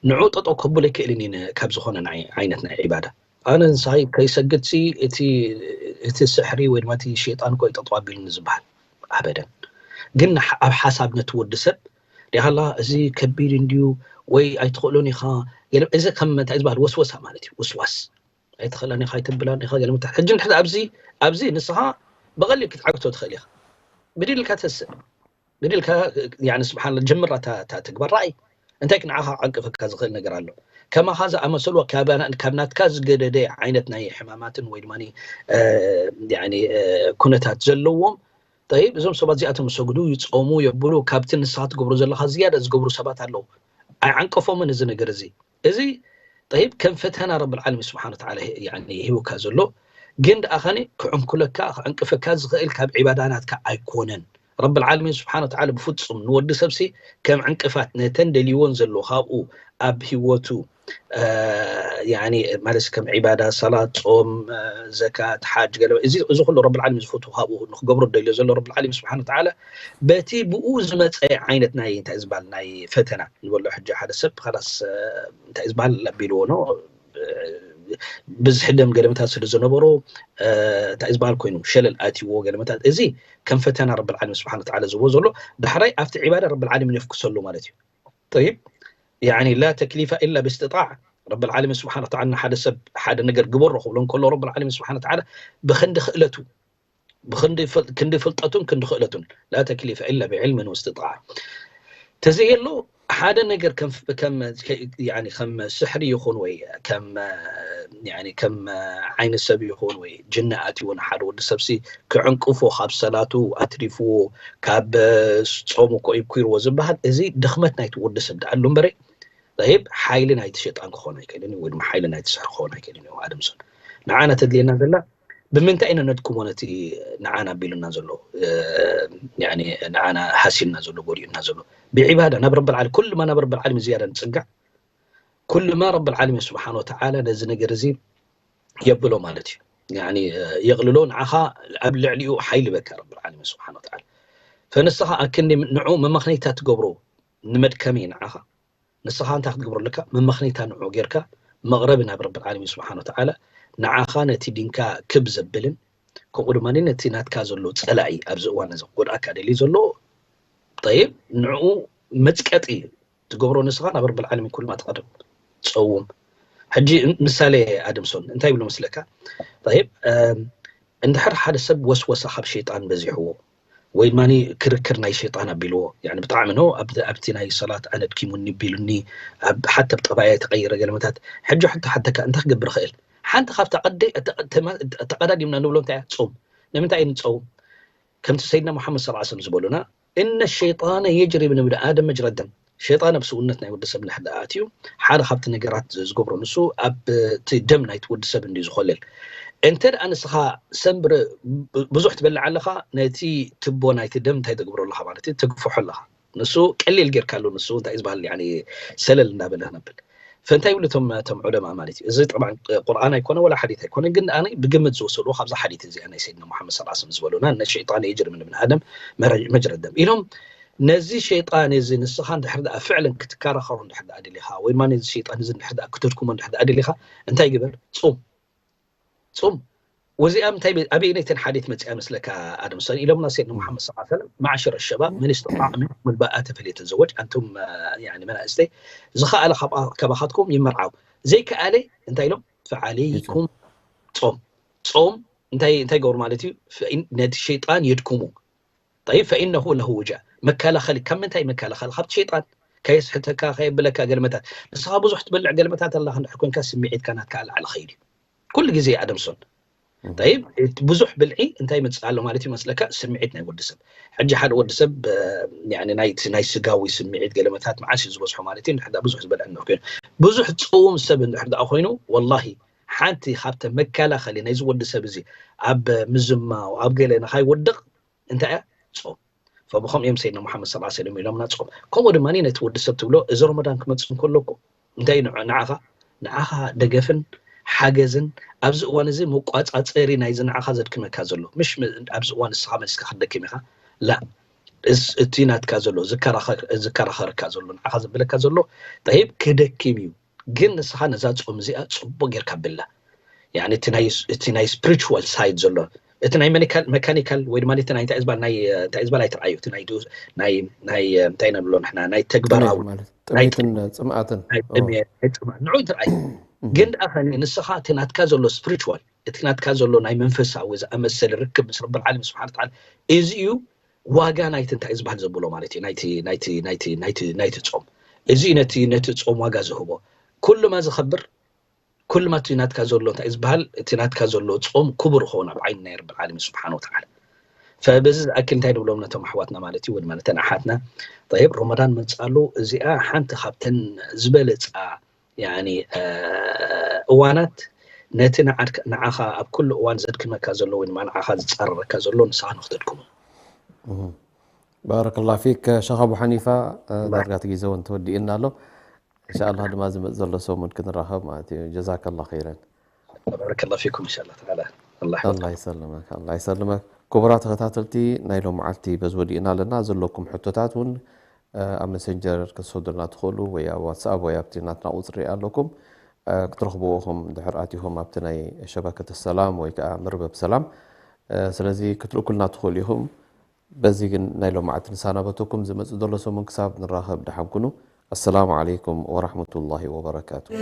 ንዑ ጠጠው ከብሎ ኣይክእልን እዩ ካብ ዝኾነ ዓይነት ናይ ዒባዳ ኣነ ንስኻይ ከይሰግድሲ እቲ እቲ ስሕሪ ወይ ድማ እቲ ሸይጣን ኮይ ጠጠው ኣቢሉኒ ዝበሃል ኣበደን ግን ኣብ ሓሳብ ነቲ ወዲ ሰብ ዲኻላ እዚ ከቢድ እንድዩ ወይ ኣይትኽእሎን ኢኻ እዚ ከም እንታይ ዝበሃል ወስወሳ ማለት እዩ ውስዋስ ኣይትኽእለን ኢኻ ኣይትብላን ኢኻ ገለ ምታት ሕጂ እንድሕር ኣብዚ ኣብዚ ንስኻ ብቐሊል ክትዓግቶ ትኽእል ኢኻ ብድልካ ተስእ ብድልካ ያኒ ስብሓን ጀምራ እታ ትግበር ረኣይ እንታይ ክንዓኻ ዓቅፈካ ዝኽእል ነገር ኣሎ ከማኻ ዝኣመሰሉ ካብ ናትካ ዝገደደ ዓይነት ናይ ሕማማትን ወይ ድማ ኩነታት ዘለዎም ጠይብ እዞም ሰባት እዚኣቶም ዝሰግዱ ይፀሙ የብሉ ካብቲ ንስኻ ትገብሮ ዘለኻ ዝያዳ ዝገብሩ ሰባት ኣለዉ ኣይዓንቀፎምን እዚ ነገር እዚ እዚ ጠይብ ከም ፈተና ረብል ዓለሚን ስብሓን ወተዓላ ይህብካ ዘሎ ግን ደኣ ኸኒ ክዕንኩለካ ክዕንቅፈካ ዝኽእል ካብ ዒባዳ ናትካ ኣይኮነን ረብል ዓለሚን ስብሓን ወተዓላ ብፍፁም ንወዲ ሰብሲ ከም ዕንቅፋት ነተን ደልይዎን ዘሎ ካብኡ ኣብ ህይወቱ ማለት ከም ዒባዳ ሰላት ፆም ዘካት ሓጅ ገለ እዚ ኩሉ ረብል ዓለሚን ዝፈትዎ ካብኡ ንክገብሮ ደልዮ ዘሎ ረብል ዓለሚን ስብሓን ወተዓላ በቲ ብኡ ዝመፀ ዓይነት ናይ እንታይ ዝበሃል ናይ ፈተና ንበሎ ሕጂ ሓደ ሰብ ካላስ እንታይ ዝበሃል ኣቢልዎ ነው ብዝሒ ደም ገለመታት ስለ ዝነበሮ እንታይ ዝበሃል ኮይኑ ሸለል ኣትይዎ ገለመታት እዚ ከም ፈተና ረብል ዓለሚን ስብሓን ወተዓላ ዝብዎ ዘሎ ዳሕራይ ኣብቲ ዒባዳ ረብል ዓለሚን የፍክሰሉ ማለት እዩ طيب يعني لا تكليف إلا باستطاعة ረብል ዓለሚን ስብሓን ወተዓላ ንሓደ ሰብ ሓደ ነገር ግበሮ ክብሎ እንከሎ ረብል ዓለሚን ስብሓን ወተዓላ ብክንዲ ክእለቱ ክንዲ ፍልጠቱን ክንዲ ክእለቱን لا تكليف إلا بعلم واستطاعة ተዘየሎ ሓደ ነገር ከም ስሕሪ ይኹን ወይ ከም ዓይኒ ሰብ ይኹን ወይ ጅኒ ኣትይዎ ንሓደ ወዲ ሰብሲ ክዕንቅፎ ካብ ሰላቱ ኣትሪፍዎ ካብ ጾሙ እኮ ይብኩርዎ ዝበሃል እዚ ድኽመት ናይቲ ወዲ ሰብ ደኣሉ እምበረ ይብ ሓይሊ ናይቲ ሸጣን ክኾን ኣይክእልን ወይ ድማ ሓይሊ ናይቲ ስሕሪ ክኾን ኣይክእልን እዩ ኣደምሶን ንዓና ተድልየና ዘላ ብምንታይ ኢና ነድክሞ ነቲ ንዓና ኣቢሉና ዘሎ ንዓና ሃሲልና ዘሎ ጎዲኡና ዘሎ ብዒባዳ ናብ ረብል ዓለሚን ኩልማ ናብ ረብል ዓለሚን ዝያዳ ንፅጋዕ ኩልማ ረብል ዓለሚን ስብሓን ወተዓላ ነዚ ነገር እዚ የብሎ ማለት እዩ። የቕልሎ ንዓኻ ኣብ ልዕሊኡ ሓይሊ በካ ረብል ዓለሚን ስብሓን ወተዓላ። ፈንስኻ ኣክንዲ ንዑ መመኽነይታ ትገብሮ ንመድከሚ ንዓኻ ንስኻ እንታይ ክትገብሮ ኣለካ? መመኽነይታ ንዑ ጌርካ መቕረቢ ናብ ረብል ዓለሚን ስብሓን ወተዓላ ንዓኻ ነቲ ዲንካ ክብ ዘብልን ከምኡ ድማ ነቲ ናትካ ዘሎ ፀላኢ ኣብዚ እዋን እዚ ክጎድኣካ ደልዩ ዘሎ ጠይብ ንዕኡ መፅቀጢ ትገብሮ ንስኻ ናብ ረብል ዓለሚን ኩሉ ማ ተቐደም ፀውም። ሕጂ ምሳሌ ኣደምሶን እንታይ ይብሉ መስለካ? ጠይብ እንድሕር ሓደ ሰብ ወስወሳ ካብ ሸይጣን በዚሕዎ ወይ ድማ ክርክር ናይ ሸይጣን ኣቢልዎ ብጣዕሚ ነው ኣብቲ ናይ ሰላት ኣነ ድኪሙኒ ቢሉኒ ሓተ ጠባያ ተቀይረ ገለመታት ሕጂ ሕቶ ሓተካ እንታይ ክገብር ክእል ሓንቲ ካብቲ ቀደይ ተቀዳዲምና ንብሎ እንታይ ፆም ንምንታይ ንፀውም ከምቲ ሰይድና ሙሓመድ ስ ሰለም ዝበሉና እነ ሸይጣነ የጅሪ ብን ብን ኣደም መጅረ ደም ሸይጣን ኣብ ስውነት ናይ ወዲ ሰብ እንድሕር ደኣ ኣትዩ ሓደ ካብቲ ነገራት ዝገብሮ ንሱ ኣብቲ ደም ናይቲ ወዲ ሰብ እንዲ ዝኾለል እንተ ደኣ ንስኻ ሰምብር ብዙሕ ትበልዕ ኣለኻ ነቲ ትቦ ናይቲ ደም እንታይ ተግብሮ ኣለኻ ማለት እዩ ተግፍሖ ኣለኻ ንሱ ቀሊል ጌርካ ኣሎ ንሱ እንታይ ዝበሃል ሰለል እንዳበለ ክነብል ፈንታይ ይብሉ እቶም እቶም ዑለማ ማለት እዩ እዚ ጠብዓ ቁርኣን ኣይኮነ ወላ ሓዲት ኣይኮነ ግን ኣነ ብግምት ዝወሰድዎ ካብዛ ሓዲት እዚኣ ናይ ሰይድና ሙሓመድ ስ ሰለም ዝበሉና እነ ሸይጣን የጅሪ ምን ብን ኣደም መጅረ ደም ኢሎም ነዚ ሸይጣን እዚ ንስኻ እንድሕር ደኣ ፍዕለን ክትከራኸሮ እንድሕር ደኣ ደሊኻ ወይ ድማ ነዚ ሸይጣን እዚ እንድሕር ደኣ ክተድኩሞ እንድሕር ደኣ ደሊኻ እንታይ ግበር ፁም ፁም ወዚኣ ምንታይ ኣበየነይተን ሓዲት መፅያ መስለካ ኣደም ሰን ኢሎምና ሰይድና ሙሓመድ ስ ሰለም ማዕሽረ ሸባብ መን ስተጣዕ ሚንኩም ልባኣተ ፈልየተዘወጅ ኣንቱም መናእስተይ ዝኸኣለ ካባኻትኩም ይመርዓው ዘይከኣለ እንታይ ኢሎም ፈዓለይኩም ጾም ጾም እንታይ እንታይ ገብሩ ማለት እዩ ነቲ ሸይጣን የድክሙ طيب فإنه له وجاء መከላኸሊ ካብ ምንታይ መከላኸሊ ካብቲ ሸይጣን ከየስሕተካ ከየብለካ ገልመታት ንስኻ ብዙሕ ትበልዕ ገልመታት ኣለካ እንድሕር ኮንካ ስምዒትካ ናትካ ኣልዓሊ ኸይድ እዩ ኩሉ ግዜ ኣደምሶን طيب ብዙሕ ብልዒ እንታይ ይመፅእ ኣሎ ማለት እዩ መስለካ ስምዒት ናይ ወዲ ሰብ ሕጂ ሓደ ወዲ ሰብ ናይቲ ናይ ስጋዊ ስምዒት ገለመታት መዓስ እዩ ዝበዝሖ ማለት እዩ እንድሕር ብዙሕ ዝበልዕ እንድሕር ኮይኑ ብዙሕ ፅውም ሰብ እንድሕር ደኣ ኮይኑ ወላሂ ሓንቲ ካብተ መከላኸሊ ናይዚ ወዲ ሰብ እዚ ኣብ ምዝማው ኣብ ገለ ንኻይወድቕ እንታይ እያ ፆም ፈብኸም እዮም ሰይድና ሙሓመድ ስ ሰለም ኢሎምና ፆም ከምኡ ድማ ነቲ ወዲ ሰብ ትብሎ እዚ ረመዳን ክመፅእ እንከሎ እኮ እንታይ ንዑ ንዓኻ ንዓኻ ደገፍን ሓገዝን ኣብዚ እዋን እዚ መቋፃፀሪ ናይዚ ንዓኻ ዘድክመካ ዘሎ ምሽ ኣብዚ እዋን እስኻ መሊስካ ክትደክም ኢኻ ላ እቲ ናትካ ዘሎ ዝከራኸርካ ዘሎ ንዓኻ ዘብለካ ዘሎ ጠይብ ክደክም እዩ ግን ንስኻ ነዛ ጾም እዚኣ ጽቡቅ ጌርካ ብላ እቲ ናይ spiritual side ዘሎ እቲ ናይ mechanical ወይ ድማ እቲ ናይ እንታይ ዝበሃል ናይ እንታይ ዝበሃል ኣይትርኣዮ እቲ ናይ ናይ ናይ እንታይ ነብሎ ንሕና ናይ ተግባራዊ ጥሜትን ጽምኣትን ናይ ጥሜት ናይ ጽምኣት ንዑ ትርኣዮ ግን ደኣ ከኒ ንስኻ እቲ ናትካ ዘሎ spiritual እቲ ናትካ ዘሎ ናይ መንፈሳዊ ዝኣመሰለ ርክብ ምስ ረብል ዓለሚን ስብሓን ተዓላ እዚ እዩ ዋጋ ናይቲ እንታይ ዝበሃል ዘብሎ ማለት እዩ ናይቲ ናይቲ ናይቲ ናይቲ ናይቲ ጾም እዚ ነቲ ነቲ ጾም ዋጋ ዝህቦ ኩሉማ ዝኸብር ኩሉማ እቲ ናትካ ዘሎ እንታይ ዝበሃል እቲ ናትካ ዘሎ ጾም ክቡር ይኸውን ኣብ ዓይኒ ናይ ረብል ዓለሚን ስብሓን ወተዓላ ፈበዚ ዝኣክል እንታይ ንብሎም ነቶም ኣሕዋትና ማለት እዩ ወድማ ነተን ኣሓትና ጠይብ ሮመዳን መፅእ ኣሎ እዚኣ ሓንቲ ካብተን ዝበለፃ ያኒ እዋናት ነቲ ንዓኻ ኣብ ኩሉ እዋን ዘድክመካ ዘሎ ወይ ድማ ንዓኻ ዝፃረረካ ዘሎ ንስኻ ንክተድክሞ ባረከላ ፊክ ሸኽ ኣቡ ሓኒፋ ዳርጋ እቲ ግዜ እውን ተወዲእና ኣሎ እንሻ ኣላህ ድማ ዝመፅ ዘሎ ሰሙን ክንራኸብ ማለት እዩ ጀዛከላ ኸይረን ባረከላ ፊኩም እንሻ ኣላህ ተዓላ ኣላህ ኣላ ይሰልመክ ኣላ ይሰልመክ ክቡራት ተኸታተልቲ ናይ ሎም መዓልቲ በዚ ወዲእና ኣለና ዘለኩም ሕቶታት እውን ኣብ መሰንጀር ክትሰዱልና ትኽእሉ ወይ ኣብ ዋትስኣፕ ወይ ኣብቲ ናትና ቁፅሪ ኣለኩም ክትረኽብዎ ኹም ድሕር ኣቲኹም ኣብቲ ናይ ሸበከተ ሰላም ወይ ከዓ መርበብ ሰላም ስለዚ ክትልእኩልና ትኽእሉ ኢኹም በዚ ግን ናይ ሎማዓልቲ ንሳናበተኩም ዝመፅእ ዘሎ ሰሙን ክሳብ ንራኸብ ደሓን ኩኑ السلام عليكم ورحمة الله وبركاته